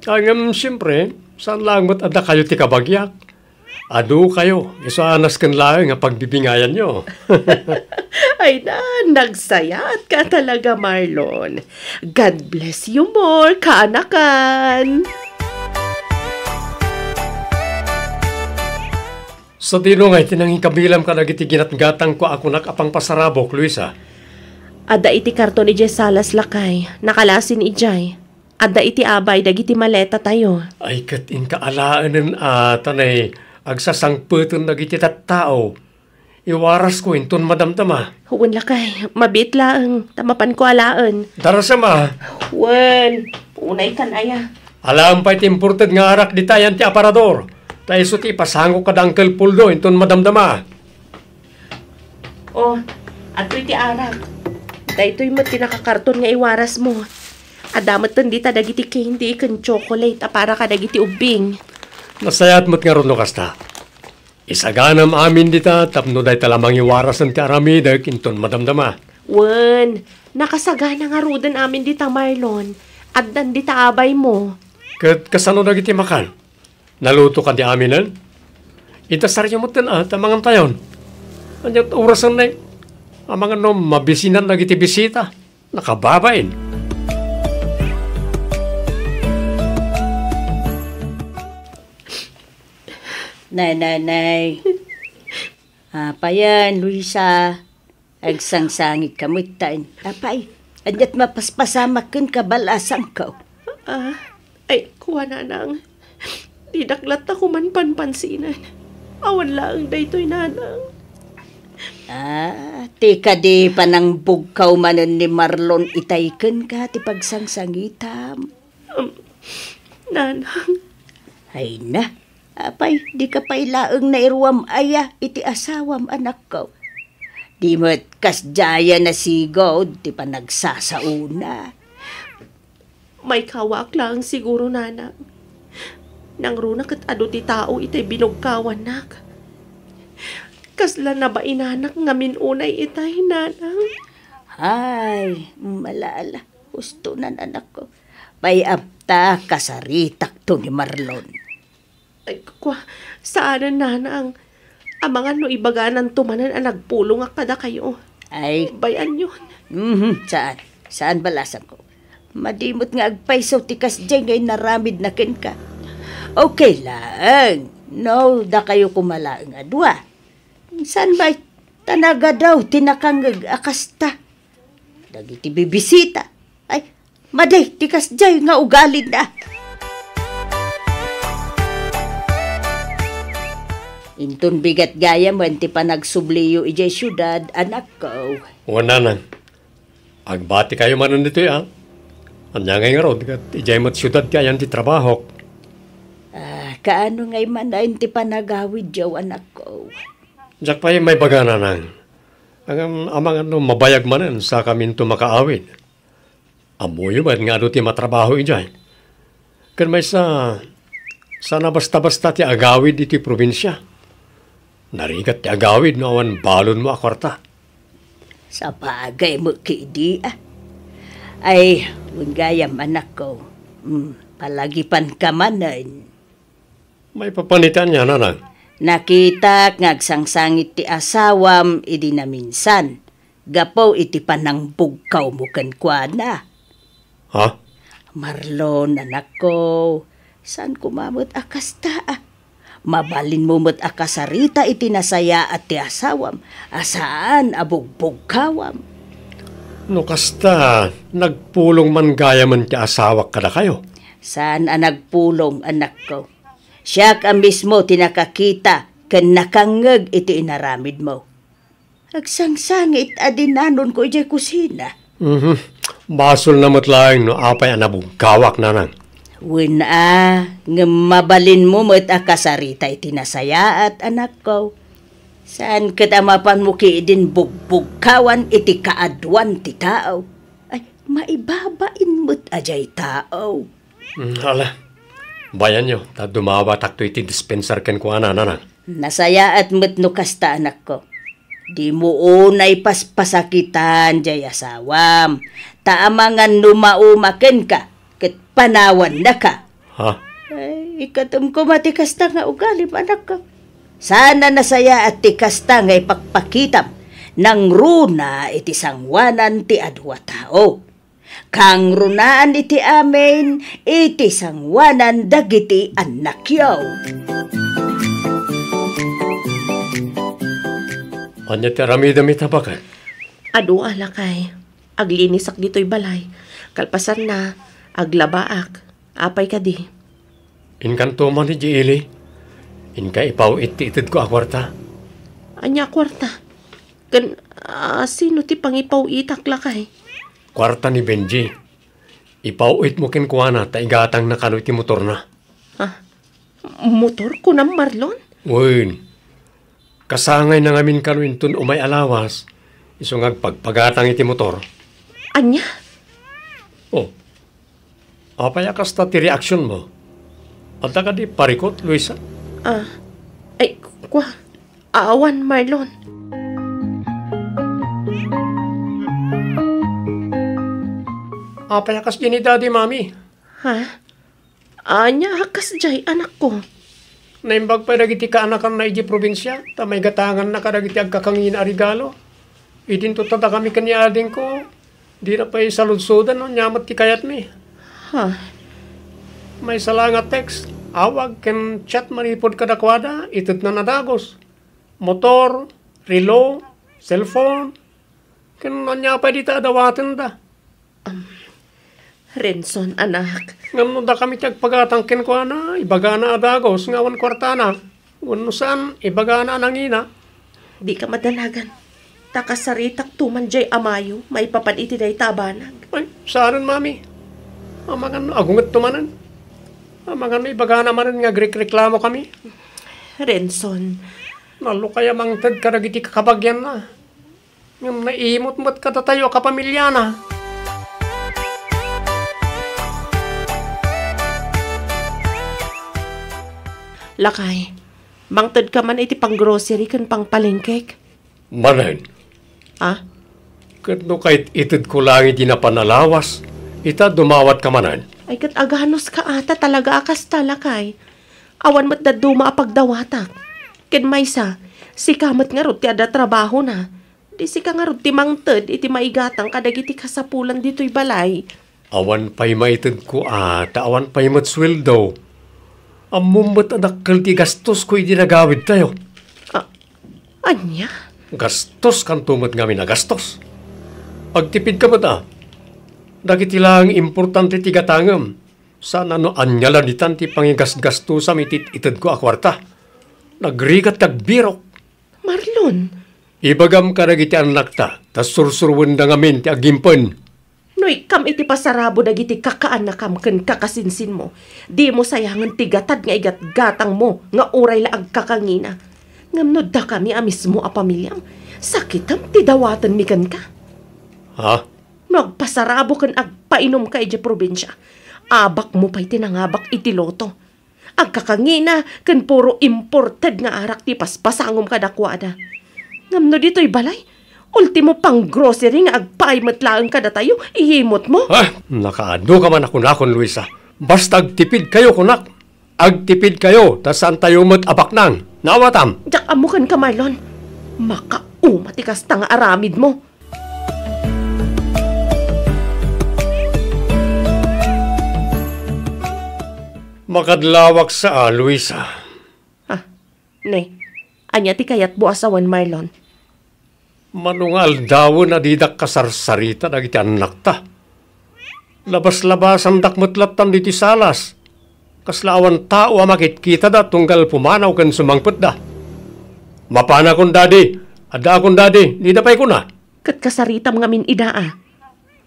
Ngem, siempre, saan laeng met a dakayo ti kabagiak. Adukayo, isu a nasken laeng a pagbibingayanyo. Ay na, nagsayaatka talaga, Marlon. God bless you more, kaanakan. Sadino ngay ti nangikabilam kadagiti ginatgatangko a kunak a pangpasarabok, Luisa? Adda iti karton idiay salas, lakay. Nakalasin idiay. Adda iti abay dagiti maletatayo. Ay, ket inka alaenen a ta ne agsasangpeten dagiti tattao. Iwarasko inton madamdama. Wen, lakay, mabiit laeng ta mapanko alaen. Darasem a. Wen, unaykan aya. Alaem pay ti imported nga arak dita yan ti aparador. Ta isu ti ipasangok kada Uncle Poldo inton madamdama. O, adtoy ti arak. Daytoy met ti nakakarton nga iwarasmo. Adda metten dita dagiti candy ken chocolate a para kadagiti ubbing. Nasayaat met ngarud no kasta. Isaganam amin dita tapno dayta la mangiwarasen ti aramidek inton madamdama. Wen, nakasagana ngaruden amin dita, Marlon. Addan dita abaymo. Ket kasano dagiti makan? Naluto kadi aminen? Itasaryo metten a, ta mangantayon. Ania orasen ne? Amangan no mabisinan dagiti bisita. Nakababain. Nay, nay, nay. Apayen, Luisa. Agsangsangitka metten. Apay, aniat mapaspasamak kenka, bal-asangko? Ah, ay, kua, nanang. Didak latta koman panpansinen. Awan laeng daytoy, nanang. Ah, ti kadi panangbugkaw manen ni Marlon itay kenka ti pagsangsangitam. Um, nanang. Ay na, apay, dika pay laeng nairuam aya iti asawam, anakko. Di met kasdiay a nasigud ti panagsasaona. Maikawaak laeng siguro, nanang. Nangruna ket adu ti tao itay binugkawannak. Kasla nabainanak ngamin unay itay, nanang. Ay, malala. Husto nan anakko. Pay-am ta kasaritakto ni Marlon. Ay, kua, saanen, nanang. Amangan no ibagananto manen a nagpulongak kadakayo. Ay. Bay-anyon. Mhm, saan. Saan balasangko. Madi met nga agpayso ti kasdiay nga inaramidna kenka. Okay laeng. No, dakayo koma laeng a dua. Saan bay? Ta nagadaw ti nakangngeg a kasta. Dagiti bibisita. Ay, madi ti kasdiay nga ugalina. Inton bigat gayamen ti panagsubliyo idiay siudad, anakko. Wen, nanang. Agbatikayo manen ditoy, a? Ania ngay ngarud, ket idiay met siudad ti ayan ti trabahok? Ah, kaano ngay manen ti panagawidyo, anakko? Diak pay maibaga, nanang. Ngem amangan no mabayag manen, sakaminto makaawid. Ammoyo met nga adu ti matrabaho idiay. Ken maysa, saan a basta-basta ti agawid iti probinsia. Narigat ti agawid no awan balonmo a kuarta. Sabagay met ketdi, a. Ay, wen gayam, anakko. Mm, palagipanka manen. Maipapan iti ania, nanang? Nakitak nga agsangsangit ti asawam idi naminsan, gapu iti panangbugkawmo kenkuana. Ha? Marlon, anakko, saan koma met a kasta, a. Mabalinmo met a kasarita iti nasayaat ti asawam, a saan a bugbugkawam. No kasta, nagpulong man gayamen ti asawak kadakayo? Saan a nagpulong, anakko. Siak a mismo ti nakakita ken nakangngeg iti inaramidmo. Agsangsangit a dinanonko idiay kusina. Mhm. Basolna met laeng no apay a nabugkawak, nanang. Wen a, ngem mabalinmo met a kasarita iti nasayaat, anakko. Saan ket a mapanmo ketdin bugbugkawan iti kaaduan ti tao. Ay, maibabain met a diay tao. Mm, ala. Bayanyo, ta dumawatakto iti dispensar kenkuana, nanang. Nasayaat met no kasta, anakko. Dimo unay paspasakitan diay asawam, ta amangan no mauma kenka, ket panawannaka. Ha? Ay, ikatem koma ti kasta nga ugalim, anakko. Saan a nasayaat ti kasta nga ipakpakitam, nangruna iti sangoanan ti adu a tao. Kangrunaan iti amin iti sangoanan dagiti annakyo. Ania ti aramidem ita, baket? Adu a, lakay. Aglinisak ditoy balay. Kalpasanna, aglabaak. Apay kadi? Inkanto man idiay ili. Inka ipaw-it ti itedko a kuarta. Ania a kuarta? Ken, ah, sino ti pangipaw-itak, lakay? Kuarta ni Benji. Ipaw-itmo kenkuana ta igatangna kano iti motorna. Ha? Motor, kunam, Marlon? Wen. Kasangayna ngamin kano inton umay a lawas, isu nga agpagpagatang iti motor. Ania? Oh. Apay a kasta ti reaksionmo? Adda kadi parikut, Luisa? Ah, ay, kua, awan, Marlon. Apay a kasdiay ni Daddy, Mami? Ha? Ania a kasdiay, anakko? Naimbag pay dagiti kaanakanna idiay probinsia, ta maigatanganna kadagiti agkakangina a regalo. Idinto ta dakami ken ni adingko, dina pay saludsodan no ania met ti kayatmi. Ha? Maysa la nga text, awag ken chat manipud kadakuada, itedna a dagus. Motor, relo, cellphone, ken ania pay dita a dawatenda. Am, Renson, anak. Ngem no dakami ti agpagatang kenkuana, ibagana a dagus nga awan kuartana. Wenno saan, ibagana a nangina. Dika madanagan. Ta kasaritakto man diay amayo maipapan iti dayta a banag. Ay, saanen, Mami. Amangan no agungetto manen. Amangan no ibagana manen nga agrekreklamokami. Renson. Nalukay a mangted kadagiti kakabagianna. Ngem naimut met kadatayo a kapamiliana. Lakay, mangtedka man iti panggrocery ken pangpalengkek? Manen. Ha? Ket no kait-itedko laeng iti napan a lawas, ita dumawatka manen? Ay, ket aganuska ata talaga a kasta, lakay. Awan met dadduma a pagdawatak. Ken maysa, sika met ngarud ti adda trabahona. Di sika ngarud ti mangted iti maigatang kadagiti kasapulan ditoy balay. Awan pay maitedko a, ta awan pay met sueldo. Ammom met a dakkel ti gastosko idi nagawidtayo. A-, ania? Gastos kanto met ngamin a gastos. Agtipidka met a. Dagiti laeng importante ti gatangem. Saan a no ania la ditan ti pangigasgastosam iti itedko a kuarta. Nagrigat kag birok. Marlon! Ibagam kadagiti annakta, ta sursuruenda ngamin ti agimpen. No ikkam iti pasarabo dagiti kakaannakam ken kakasinsinmo, dimo sayangen ti gatad nga igatgatangmo nga uray la agkakangina. Ngem no dakami a mismo a pamiliam, sakitem ti dawatenmi kenka. Ha? No agpasarabo ken agpainumka idiay probinsia, abakmo pay ti nangabak iti loto. Agkakangina ken puro imported nga arak ti paspasangom kadakuada. Ngem no ditoy balay, ultimo panggrocery nga agpaay met laeng kadatayo, iyimotmo? Ah, nakaadu ka man a kunakon, Luisa. Basta agtipidkayo, kunak. Agtipidkayo, ta saantayo met a baknang. Naawatam? Diak ammo kenka, Marlon. Makauma ti kasta nga aramidmo. Makadlawak sa, Luisa. Ah, ne, ania ti kayatmo a sawen, Marlon? Mano nga aldawen a didak kasarsarita dagiti annakta. Labas-labasandak met lattan ditoy salas. Kasla awan tao a makitkitada tunggal pumanaw ken sumangpetda. Mapanakon, Daddy. Addaakon, Daddy. Dida pay kuna. Ket kasaritam ngamin ida a.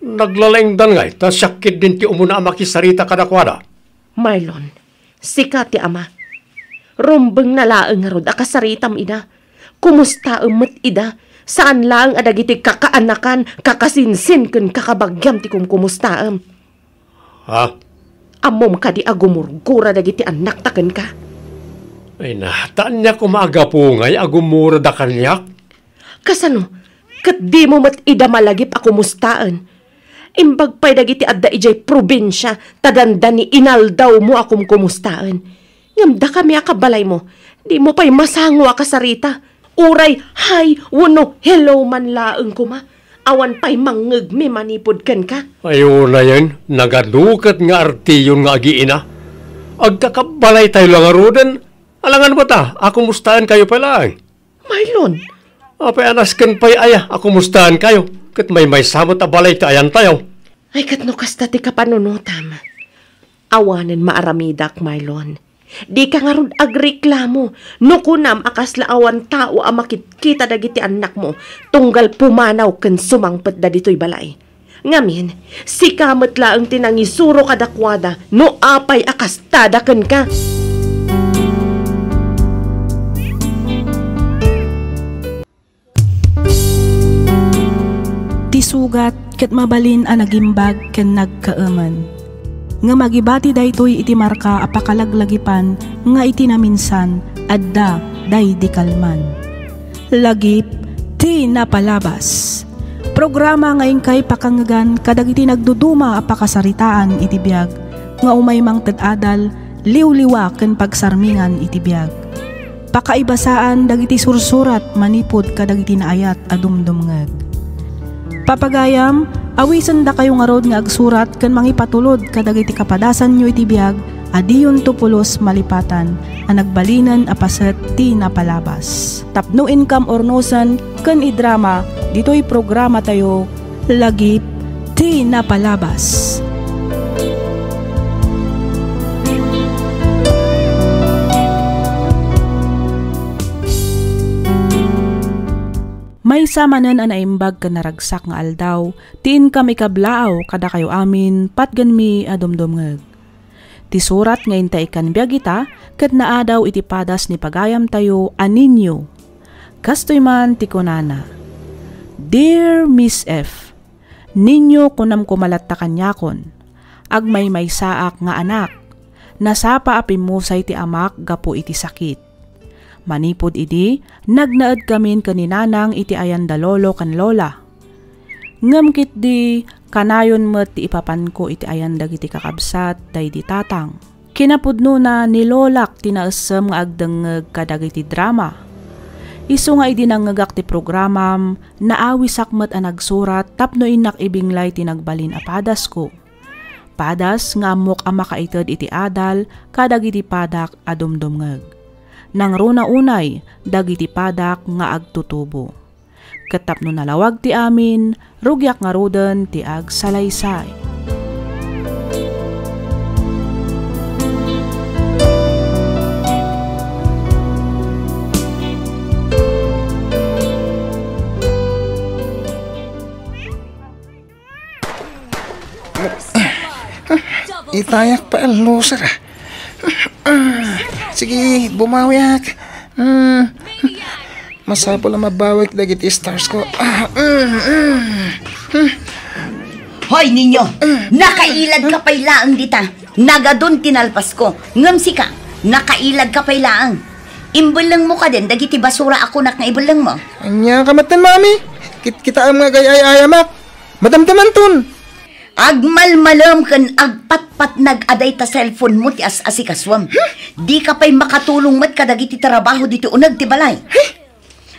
Naglalaingdan ngay, ta siak ketdin ti umuna a makisarita kadakuada. Marlon, sika ti ama. Rumbengna laeng ngarud a kasaritam ida. Kumustaem met ida. Saan laeng a dagiti kakaanakan, kakasinsin ken kakabagiam ti kumkumustaem. Ha? Ammom kadi a gumurgura dagiti annakta kenka? Ay na, ta ania koma a gapu ngay a gumurada kaniak? Kasano? Ket dimo met ida malagip a kumustaen? Imbag pay dagiti adda idiay probinsia, ta dandani inaldawmo a kumkumustaen. Ngem dakami a kabalaymo, dimo pay masango a kasarita. Uray hi wenno hello man laeng koma, awan pay mangngegmi manipud kenka. Ay unayen, nagaduket nga artiyon nga agiina. Agkakabbalaytayo la ngaruden. Alangan met a, a kumustaenkayo pay laeng. Marlon! Apay a nasken pay aya a kumustaenkayo, ket maymaysa met a balay ti ayantayo. Ay, ket no kasta ti kapanunotam, awanen maaramidak, Marlon. Dika ngarud agreklamo no kunam a kasla awan tao a makitkita dagiti annakmo tunggal pumanaw ken sumangpetda ditoy balay. Ngamin, sika met laeng ti nangisuro kadakuada no apay a kastada kenka. Ti sugat ket mabalin a nagimbag ken nagkaemen. Ngem agibati daytoy iti marka a pakalaglagipan nga iti naminsan, adda daydi kalman. Lagip ti napalabas. Programa nga inkay pakangngegan kadagiti nagduduma a pakasaritaan iti biag nga umay mangted adal, liwliwa ken pagsarmingan iti biag. Pakaibasaan dagiti sursurat manipud kadagiti naayat a dumdumngeg. Papagayam, awisendakayo ngarud nga agsurat ken mangipatulod kadagiti kapadasanyo iti biag a diyonto pulos malipatan a nagbalinen a paset ti napalabas. Tapno inkam urnosen ken idrama ditoy programatayo, Lagip ti Napalabas. Maysa manen a naimbag ken naragsak nga aldaw ti inkam ikablaaw kadakayo amin patgenmi a dumdumngeg. Ti surat nga inta ikkan biag ita ket naadaw iti padas ni pagayamtayo a Niño. Kastoy man ti kunana, "Dear Miss F, Niño, kunam koma latta kaniakon, agmaymaysaak nga anak. Nasapa a pimmusay ti amak gapu iti sakit. Manipud idi, nagnaedkamin ken ni Nanang iti ayan da Lolo ken Lola. Ngem ketdi, kanayon met ti ipapanko iti ayan dagiti kakabsat daydi tatang. Kinapudnona, ni Lolak ti naessem nga agdengngeg kadagiti drama. Isu nga idi nangngegak ti programam, naawisak met a nagsurat tapno innak ibinglay ti nagbalin a padasko. Padas nga ammok a makaited iti adal kadagiti padak a dumdumngeg. Nangruna unay dagiti padak nga agtutubo. Ket tapno nalawag ti amin, rugiak ngaruden ti agsalaysay. Itayak pa a loser, ah. Sige, bumawiak. Mm. Masapul a mabawik dagiti stars ko. Ah, mm, mm. Hoy, Ninyo! Nakailad ka pay laeng dita. Nagadun ti nalpas ko. Ngem sika, nakailad ka pay laeng. Imbelleng mo kaden dagiti basura a kunak nga ibelleng mo. Ania ka metten, Mami? Kit-, kitaem nga agay-ayamak. Madamdamanton. Agmalmalem ken agpatpatnag a dayta cellphone mo ti as-asikasuem. Dika pay makatulong met kadagiti trabaho ditoy uneg ti balay.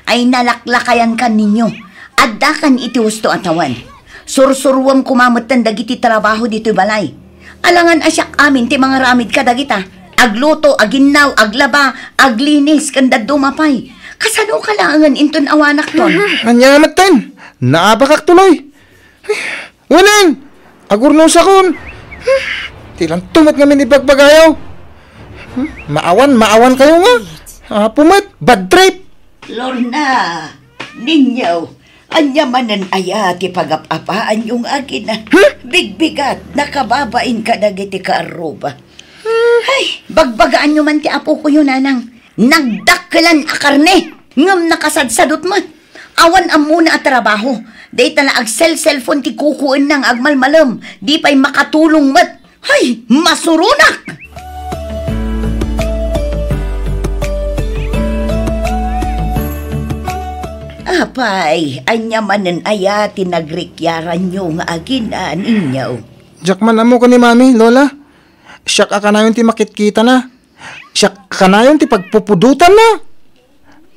Ay, nalaklakayankan, Ninyo. Addakan iti husto a tawen. Sursuruem koma metten dagiti trabaho ditoy balay. Alangan a siak amin ti mangaramid kadagita. Agluto, aginnaw, aglaba, aglinis, ken dadduma pay. Kasano ka laengen inton awanakton? Ania metten? Naabakak tuloy. Wen, agurnusakon. Ti lanto met ngamin ibagbagayo. Maawan, maawan kayo nga. Apo met, bad trip. Lorna, Ninyo, ania manen aya ti pagap-apaanyo nga agina? Huh? Bigbigat, nakababain kadagiti kaarruba. Ay, bagbagaanyo man ti apokoyo, Nanang. Nagdakkelan a karne, ngem nakasadsadot met. Awan ammona a trabaho. Dayta la agselselpon ti kukuenna nga agmalmalem. Di pay makatulong met. Hay, masuronak! Apay, ania manen aya ti nagrikyaranyo nga agina, Ninyo? Diak man ammo ken ni Mami, Lola. Siak a kanayon ti makitkitana. Siak kanayon ti pagpupudotanna.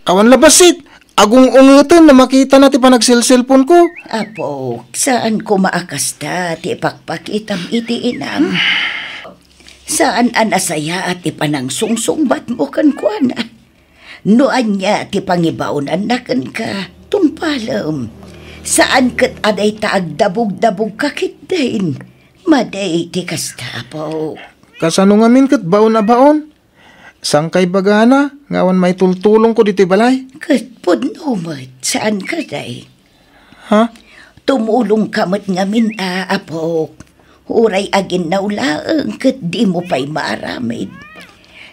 Awan la bassit, agung-ungeten no makitana ti panagselselponko. Apo, saan koma a kasta ti ipakpakitam iti inam. Saan a nasayaat ti panangsungsungbatmo kenkuana. No ania ti pangibaonanna kenka, tungpalem. Saan ket a dayta agdabugdabugka ketdin. Madi ti kasta, Apo. Kasano ngamin ket baon a baon? Saan ka ibagana nga awan maitultulongko ditoy balay? Ket pudno met, saan kadi? Ha? Tumulongka met ngamin a, Apok. Uray aginnaw laeng ket dimo pay maaramid.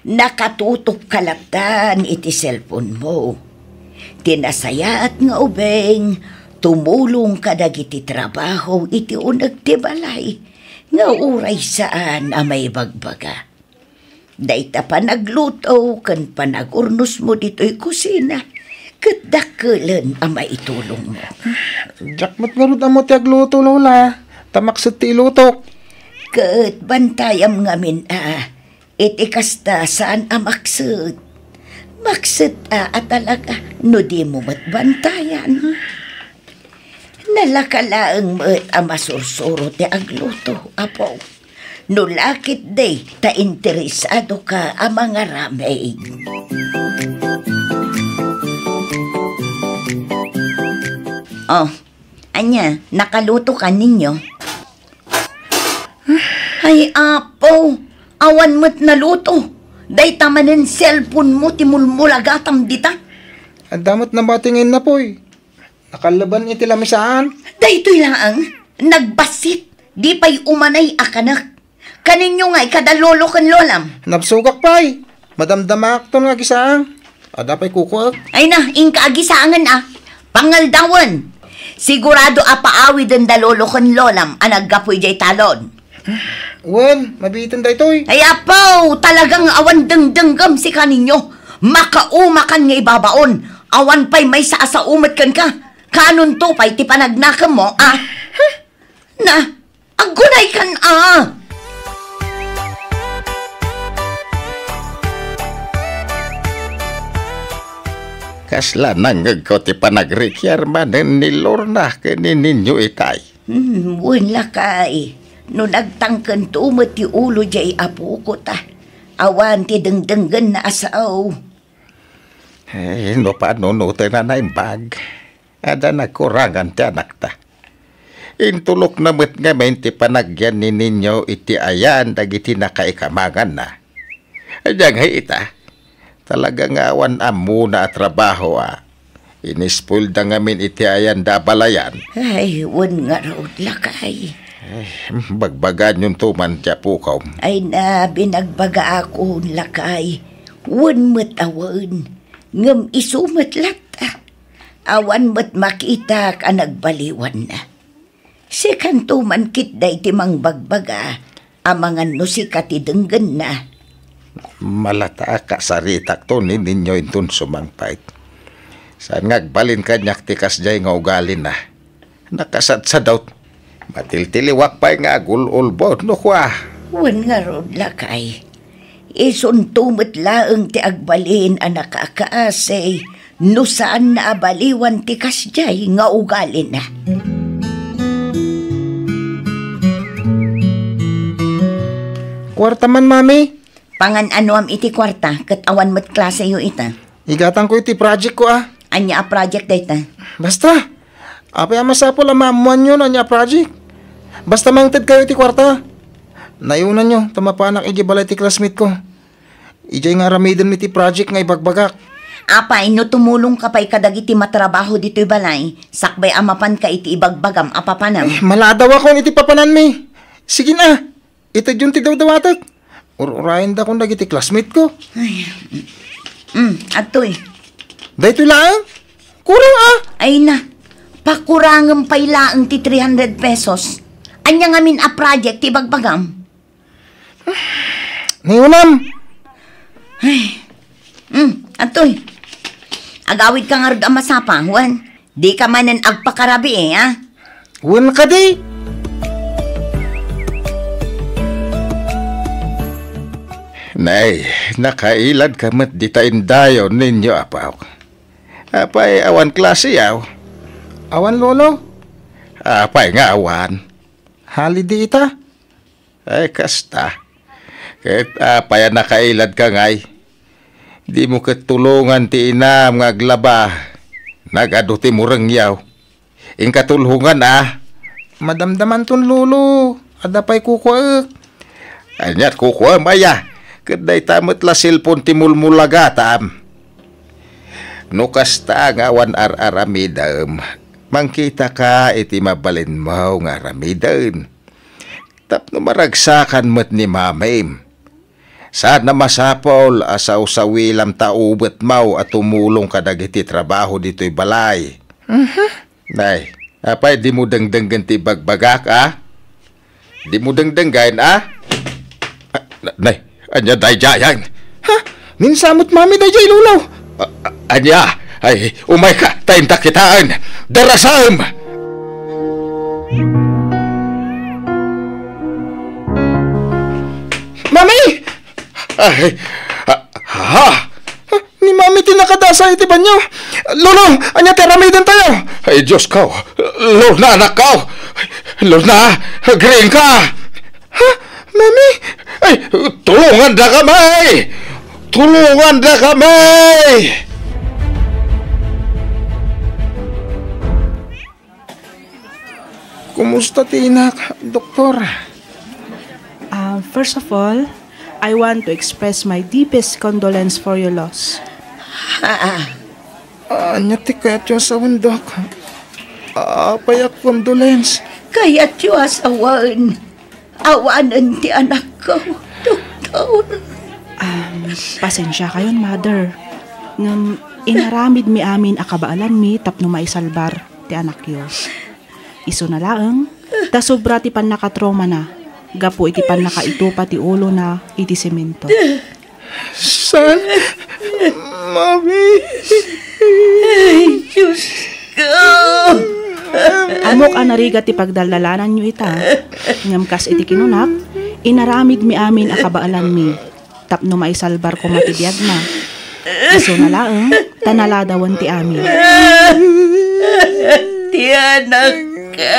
Nakatutokka lattan iti cellphone mo. Ti nasayaat nga ubing, tumulong kadagiti trabaho iti uneg ti balay nga uray saan a maibagbaga. Dayta panagluto ken panagurnosmo ditoy kusina ket dakkelen a maitulongmo. Diak met ngarud ammo ti agluto, Lola. Ta makset ti ilutok. Ket bantayam ngamin a, iti kasta, saan a makset. Makset a, a talaga no dimo met bantayan. Nalaka laeng met a masursuro ti agluto, Apo. No la ketdi ta interesadoka a mangaramid. Oh, ania, nakaluto ka ninyo? Ay, Apo, awan met naluto. Dayta manen cellphone mo ti mulmulagatam dita. Adda met nabati nga innapoy. Nakallaban iti lamisaan. Daytoy laeng, nagbassit, di pay umanay a kanek. Kaninyo ngay kada lolo ken lolam? Nabsogak pay. Madamdamaakton nga agisaang. Adda pay kukuek. Ay na, inka agisaangen a. Pangaldawen. Sigurado a paawiden da lolo ken lolam a naggapu idiay talon. Wen, mabiiten daytoy. Ay, apo, talagang awan dengdenggem sika, Ninyo. Makaumakan nga ibabaon. Awan pay maysa a sao met kenka. Kanonto pay ti panagnakemmo, a? Na, aggunaykan, a? Kasla nangngegko ti panagrikiar manen ni Lorna ken ni Ninyo itay. Hmm, wen lakay. No nagtangkento met ti ulo diay apoko ta, awan ti dengdenggenna a sao. Eh, no panunoten a naimbag, adda nagkurangan ti anakta. Intulokna met ngamin ti panagyan ni Ninyo iti ayan dagiti nakaikamanganna. Ania ngay ita? Talaga nga awan ammona a trabaho a inispoilda ngamin iti ayanda a balayan. Ay, wen ngarud, lakay. Ay, bagbaganyonto man ti apokom. Ay na, binagbagaakon, lakay. Wen met a wen. Ngem isu met latta. Awan met makitak a nagbaliwanna. Sikanto man ketdi ti mangbagbaga, amangan no sika ti denggenna. Malata a kasaritakto ni Ninyo inton sumangpet. Saan nga agbalin kaniak ti kasdiay nga ugalina. Nakasadsadot. Matiltiliwak pay nga agul-ulbod no kua. Wen ngarud, lakay. Isunto met laeng ti agbalin a nakaakaasi no saanna a baliwan ti kasdiay nga ugalina. Kuarta man, Mami. Pangan-anoam iti kuarta ket awan met klaseyo ita. Igatangko iti project ko, a. Ania a project dayta? Basta. Apay a masapul a maammoanyo no ania a project? Basta mangted kayo iti kuarta. Nayunanyo ta mapanak idiay balay ti classmate ko. Idiay nga aramiden iti project nga ibagbagak. Apay no tumulongka pay kadagiti matrabaho ditoy balay, sakbay a mapanka iti ibagbagam a papanam? Eh, malaadawakon iti papananmi. Sige na. Itedyon ti dawdawatek. Ur-urayendakon dagiti classmate ko. Ay. Mm, adtoy. Daytoy laeng? Kurang, a. Ay na. Pakurangem pay laeng ti three hundred pesos. Ania ngamin a project ti ibagbagam? Nayunam. Ay. Mm, adtoy. Agawidka ngarud a masapa, wen. Dika manen agpakarabii, a? Wen kadi? Nay, nakailadka met dita indayon ninyo, apo. Apay, awan klase, aw? Awan, Lolo. Apay nga awan? Holiday ita? Ay, kasta. Ket apay a nakailadka ngay? Dimo ket tulongan ti inam nga aglaba. Nagadu ti murengyaw. Inka tulongan, a. Madamdamanton, Lolo. Adda pay kukuaek. Aniat kukuam, aya? Ket dayta met la cellphone ti mulmulagatam. No kasta nga awan ar-aramidem, mangkitaka iti mabalinmo nga aramiden. Tapno maragsakan met ni Mamim. Saan a masapul a sawsawilam ta ubetmo a tumulong kadagiti trabaho ditoy balay. Mhm. Nay, apay dimo dengdenggen ti ibagbagak, a? Dimo dengdenggen, a? A, na-, nay, ania daydiayen? Ha? Ninsamot Mami daydiay, Lolo. A, a, ania? Ay, umayka, ta inta kitaen. Darasem! Mami! Ay, a, ha? Ni Mami ti nakadasa iti banio. Lolo, ania ti aramidentayo? Ay, Diosko. Lorna, anakko. Lorna, agriingka. Ha? Mami? Ay, tulongandakami! Tulongandakami! Kumusta ti inak, Doktor? Ah, first of all, I want to express my deepest condolence for your loss. Ah, ah. Ania ti kayatyo a sawen, Dok? Apay a condolence? Kayatyo a sawen. Awanen ti anakko, Doktor. Ah, pasensiakayon, Mother. Ngem inaramidmi amin a kabaelanmi tapno maisalbar ti anakyo. Isuna laeng, ta sobra ti pannakatraumana. gapu iti pannakaitupa ti ulona iti semento. Saan? Mami! Ay, Diyos ko! Ammok a narigat ti pagdaldalananyo ita, ngem kas iti kinunak, inaramidmi amin a kabaelanmi tapno maisalbar koma ti biagna. Isuna laeng ta naladawen ti amin. Ti anakko!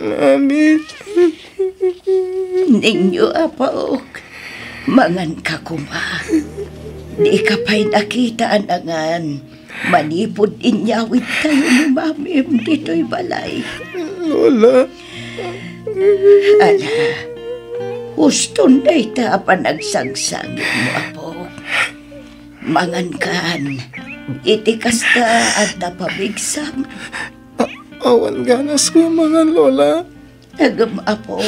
Mami. Ninyo, apok, manganka koma. Dika pay nakita a nangan manipud inyawidtayo ni Mamim ditoy balay. Lola. Ala, uston dayta a panagsangsangitmo, apok. Mangankan. Iti kasta, adda papigsam. A-, awan ganasko a mangan, Lola. Ngem, apo,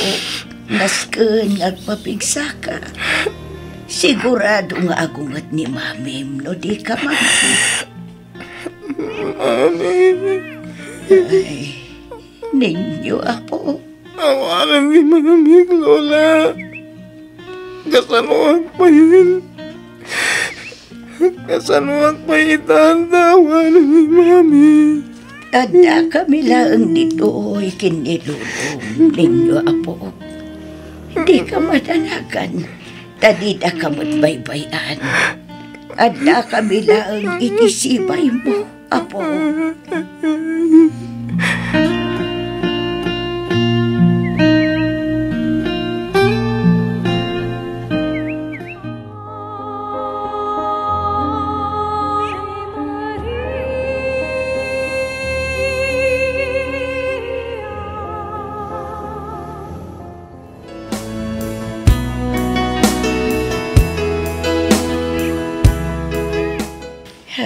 nasken nga agpapigsaka. Sigurado nga agunget ni Mamim no dika mangan. Mami. Ay, ninyo, apo. Awanen ni Mami, Lola. Kasanoak pay? Kasanoak pay ita ta awanen ni Mami? Addakami laeng ditoy ken ni Lolom ninyo, apo. Dika madanagan, ta didaka met baybay-an. Addakami laeng iti sibaymo, apo.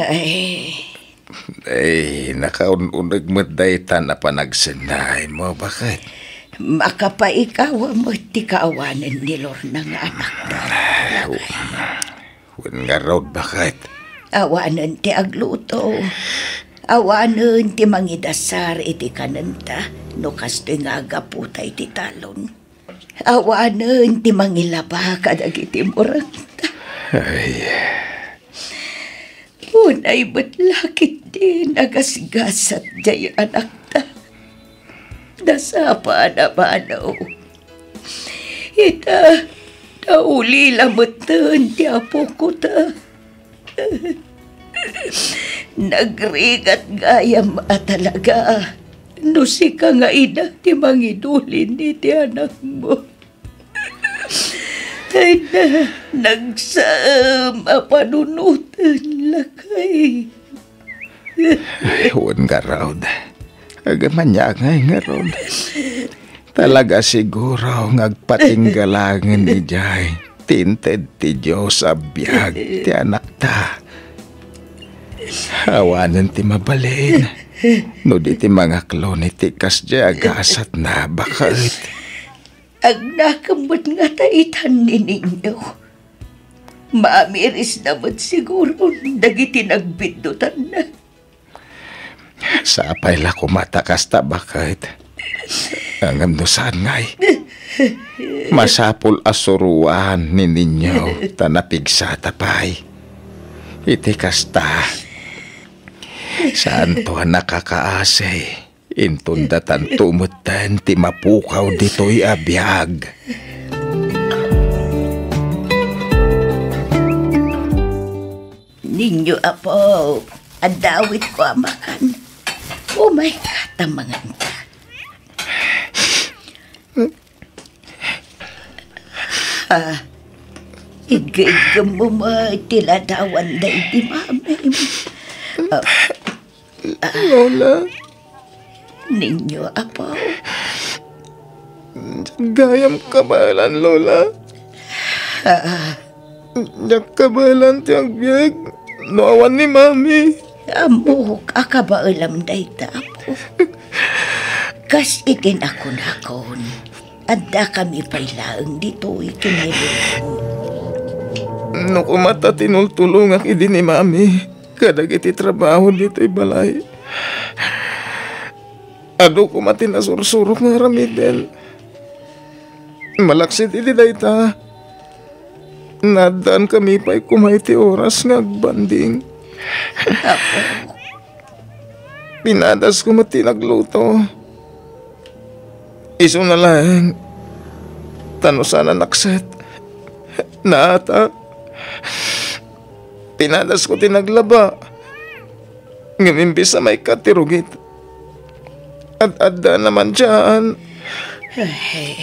Ay. Ay, nakaun-uneg met dayta a panagsennaaymo, baket. Makapaikawa met ti kaawanen ni Lorna nga anakta. Wen ngarud, baket. Awanen ti agluto. Awanen ti mangidasar iti kanenta, no kastoy nga aggaputa iti talon. Awanen ti mangilaba kadagiti murangta. Ay. Unay met la ketdi nagasgasat jay anakta. Nasapa a namano. Ita, naulila metten ti apokota. Nagrigat gayam a talaga no sika nga ina ti mangidulin iti anakmo. Ay na, nagsaem a panunoten, lakay. Ay, wen ngarud. Agmaniagay ngarud. Talaga siguro nga agpatinggalangen idiay ti inted ti Dios a biag ti anakta. Awanen ti mabalin no di ti mangaklon iti kasdiay a gasatna, baket. Agnakem met ngata itan ni Niño. Maamirisna met siguron dagiti nagbiddutanna. Sapay la koma ta kasta, baket. Ngem no saan ngay, masapul a suroan ni Niño ta napigsata pay. Iti kasta, saanto a nakakaasi. Inton datanto metten ti mapukaw ditoy a biag. Niño, apo, adda awitko a makan. Umay ka ta manganta. Ah, iggemmo met ti ladawan daydi mamim. Ah, Lola. Niño, apo. Diak gayam kabaelan, Lola. Ah. Diak kabaelan ti agbiag no awan ni Mami. Ammok a kabaelam dayta, apo. Kas iti nakunakon, addakami pay laeng ditoy ken ni Lolo. No koma ta tinultulongak idi ni Mami kadagiti trabaho ditoy balay, adu koma ti nasursurok nga aramiden. Malaksid iti dayta, naaddaankami pay koma iti oras nga agbanding. Apo. Pinadasko met ti nagluto. Isuna laeng, ta no saan a nakset, naatak. Pinadasko ti naglaba. Ngem imbes a maikkat ti rugit, ad-adda naman diyan. Ay.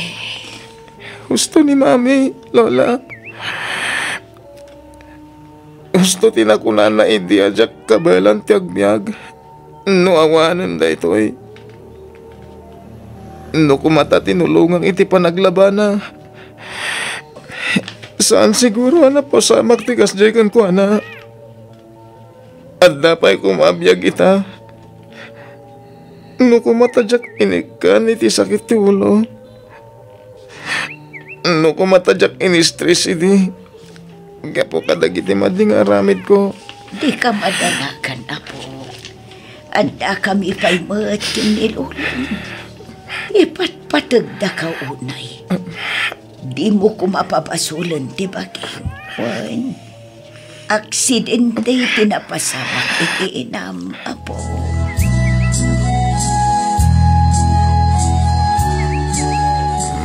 Husto ni Mami, Lola. Husto ti nakunana idi a diak kabaelan ti agbiag. No awanen daytoy, no koma ta tinulongak iti panaglabana, saan siguro a napasamak ti kasdiay kenkuana. Adda pay koma a biag ita. No koma ta diak inikkan iti sakit ti ulo. No koma ta diak in-stress idi gapu kadagiti madi nga aramidko. Dika madanagan, Apo. Addakami pay met ken ni Lolom. Ipatpategdaka unay. Dimo koma pabasolen ti bagim. Wen, aksidente ti napasamak iti inam, Apo.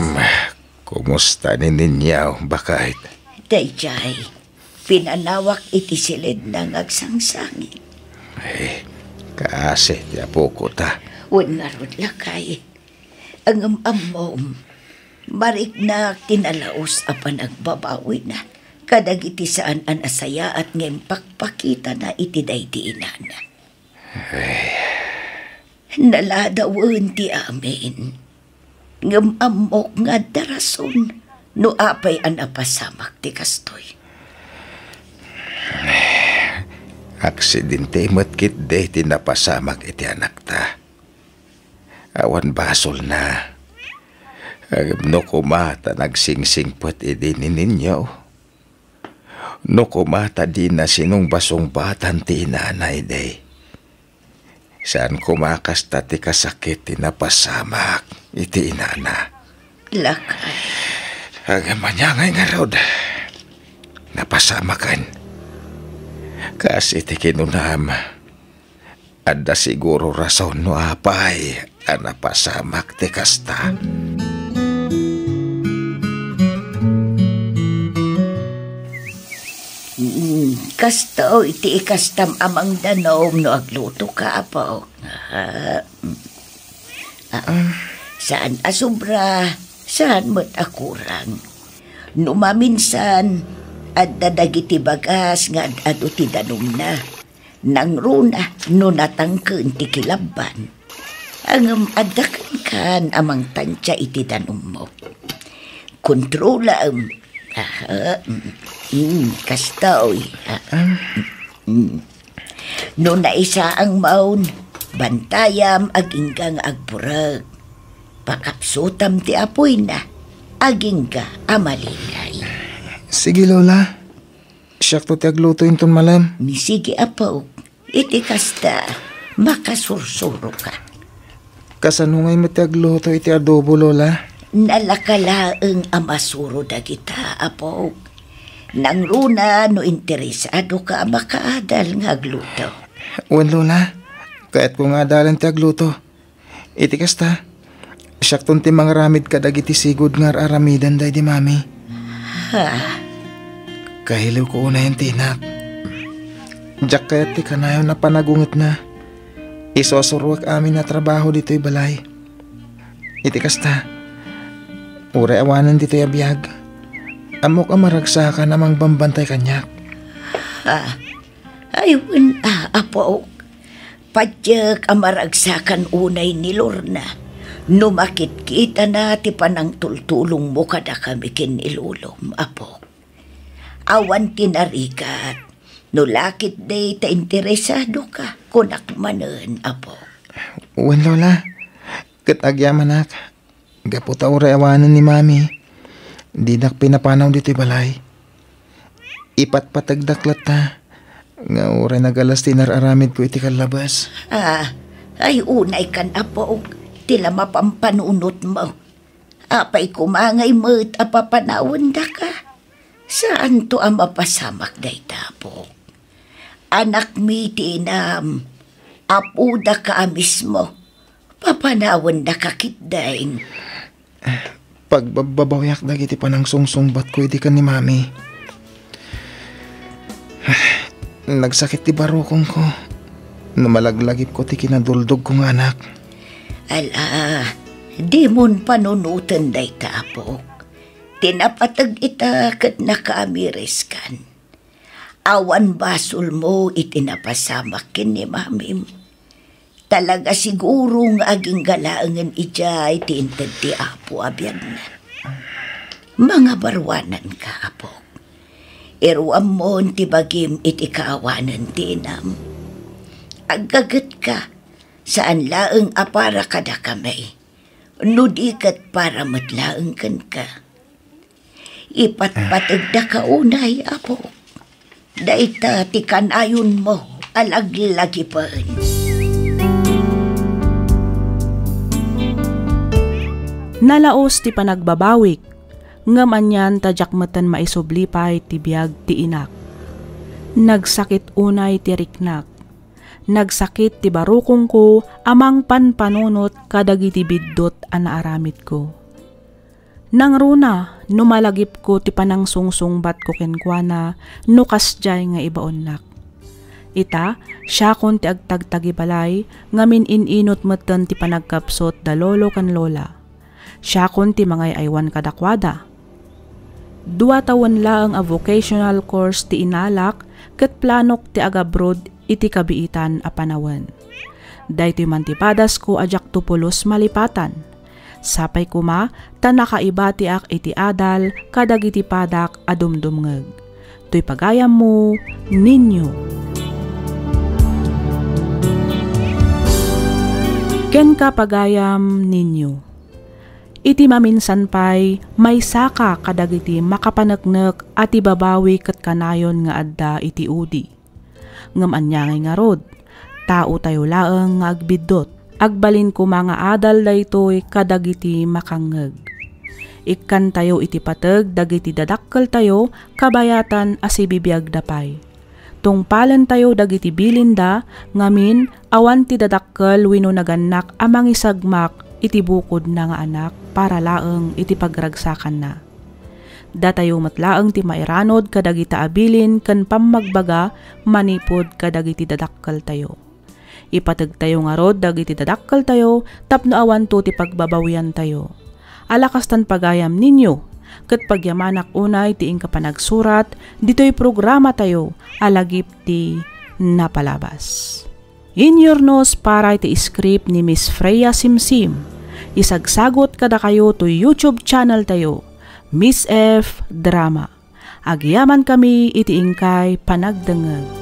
Hmm, kumusta ni Ninyaw, baket? Daydiay, pinanawak iti siledna nga agsangsangit. Eh, kaasi ti apoko ta. Wen ngarud, lakay. Ngem ammom, mariknak ti nalaus a panagbabawina kadagiti saan a nasayaat nga impakpakitana iti daydi inana. Naladawen ti amin. Ngem ammok nga adda rason no apay a napasamak ti kastoy. Aksidente met ketdi ti napasamak iti anakta. Awan basolna. Ngem no koma ta nagsingsingpet idi ni Ninyaw, no koma ta dina sinungbasungbatan ti inana idi, saan koma kasta ti kasakit ti napasamak iti inana. Lakay. Ngem ania ngay ngarud, napasamaken. Kas iti kinunam, adda siguro rason no apay a napasamak ti kasta. Mm, kastoy ti ikastam a mangdanom no aglutoka, Apo. Ah, mm. Ah, saan a sobra, saan met a kurang. No maminsan, adda dagiti bagas nga ad-adu ti danumna. Nangruna no natangken ti kilabban. Ngem adda kenkan a mangtantia iti danummo. Kontrolam. Aha, mm, mm, kastoy. Ah, mm, mm. No naisaang maon, bantayam agingga nga agburek. Pakapsutam ti apoyna, agingga a malingay. Sige, Lola. Siakto ti agluto inton malem. Ni sige, Apo. Iti kasta, makasursuroka. Kasano ngay met ti agluto iti adobo, Lola? Nalaka laeng a masuro dagita, Apo. Nangruna no interesadoka a makaadal nga agluto. Wen, Lola. Kayatko nga adalen ti agluto. Iti kasta, siakton ti mangaramid kadagiti sigud nga ar-aramiden daydi Mami. Ha? Kailiwko unay ti inak. Diak kayat ti kanayon a panagungetna. Isursuroek amin a trabaho ditoy balay. Iti kasta, uray awanen ditoy a biag, ammok a maragsakan a mangbambantay kaniak. Ha? Ay, wen a, Apo. Patiek a maragsakan unay ni Lorna no makitkitana ti panangtultulongmo kadakami ken ni Lolom, Apo. Awan ti narigat no lakit day ta interesadoka, kunak manen, Apo. Wen, Lola, ket agyamanak. Gapu ta uray awanen ni Mami, dinak pinapanaw ditoy balay. Ipatpategdak latta nga uray nagalas ti inar-aramidko iti kallabas. Ah, ay unay kan, apok, ti la mapampanunotmo. Apay koma ngay met a papanawendaka? Saanto a mapasamak dayta, apok. Anakmi ti inam, apodaka a mismo. Papanawendaka ketdin. Pagbabbabawiak dagiti panangsungsungbatko idi ken ni Mami. Nagsakit ti barukongko no malaglagipko ti kinaduldogko nga anak. Ala, dimon panunoten dayta, apok. Ti napateg ita ket nakaamiriskan. Awan basolmo iti napasamak ken ni Mamim. Talaga siguro nga agingga laengen idiay ti inted ti Apo a biagna. Mangabaruananka, apok. Iruammon ti bagim iti kaawanen ti inam. Aggagetka, saan laeng a para kadakami, no di ket para met laeng kenka. Ipatpategdaka unay, apok. Dayta ti kanayonmo a laglagipen. Nalaos ti panagbabawik, ngem anian ta diak metten maisubli pay ti biag ti inak. Nagsakit unay ti riknak. Nagsakit ti barukongko a mangpanpanunot kadagiti biddut a naaramidko. Nangruna no malagipko ti panangsungsungbatko kenkuana no kasdiay nga ibaonnak. Ita, siakon ti agtagtagibalay ngamin in-inut metten ti panagkapsut da lolo ken lola. Siakon ti mangay-aywan kadakuada. Dua tawen laeng a vocational course ti inalak ket planok ti agabroad iti kabiitan a panawen. Daytoy man ti padasko a diakto pulos malipatan. Sapay koma ta nakaibatiak iti adal kadagiti padak a dumdumngeg. Toy pagayammo, Ninyo. Kenka, pagayam, Ninyo. Iti maminsan pay, maysaka kadagiti makapaneknek a ti babawi ket kanayon nga adda iti udi. Ngem ania ngay ngarud? Taotayo laeng nga agbiddut. Agbalin koma nga adal daytoy kadagiti makangngeg. Ikkantayo iti pateg dagiti dadakkeltayo kabayatan a sibibiagda pay. Tungpalentayo dagiti bilinda, ngamin, awan ti dadakkel wenno nagannak a mangisagmak iti bukodna nga anak para laeng iti pagragsakanna. Datayo met laeng ti mairanud kadagita a bilin ken pammagbaga manipud kadagiti dadakkeltayo. Ipategtayo ngarud dagiti dadakkeltayo tapno awanto ti pagbabawiantayo. Ala kastan, pagayam, Ninyo, ket pagyamanak unay ti inka panagsurat ditoy programatayo a lagip ti napalabas. Inyurnos para iti script ni Miss Freya Simsim. Isagsagot kadakayo toy YouTube channel tayo, Miss F Drama. Agyamankami iti inkay panagdengngeg.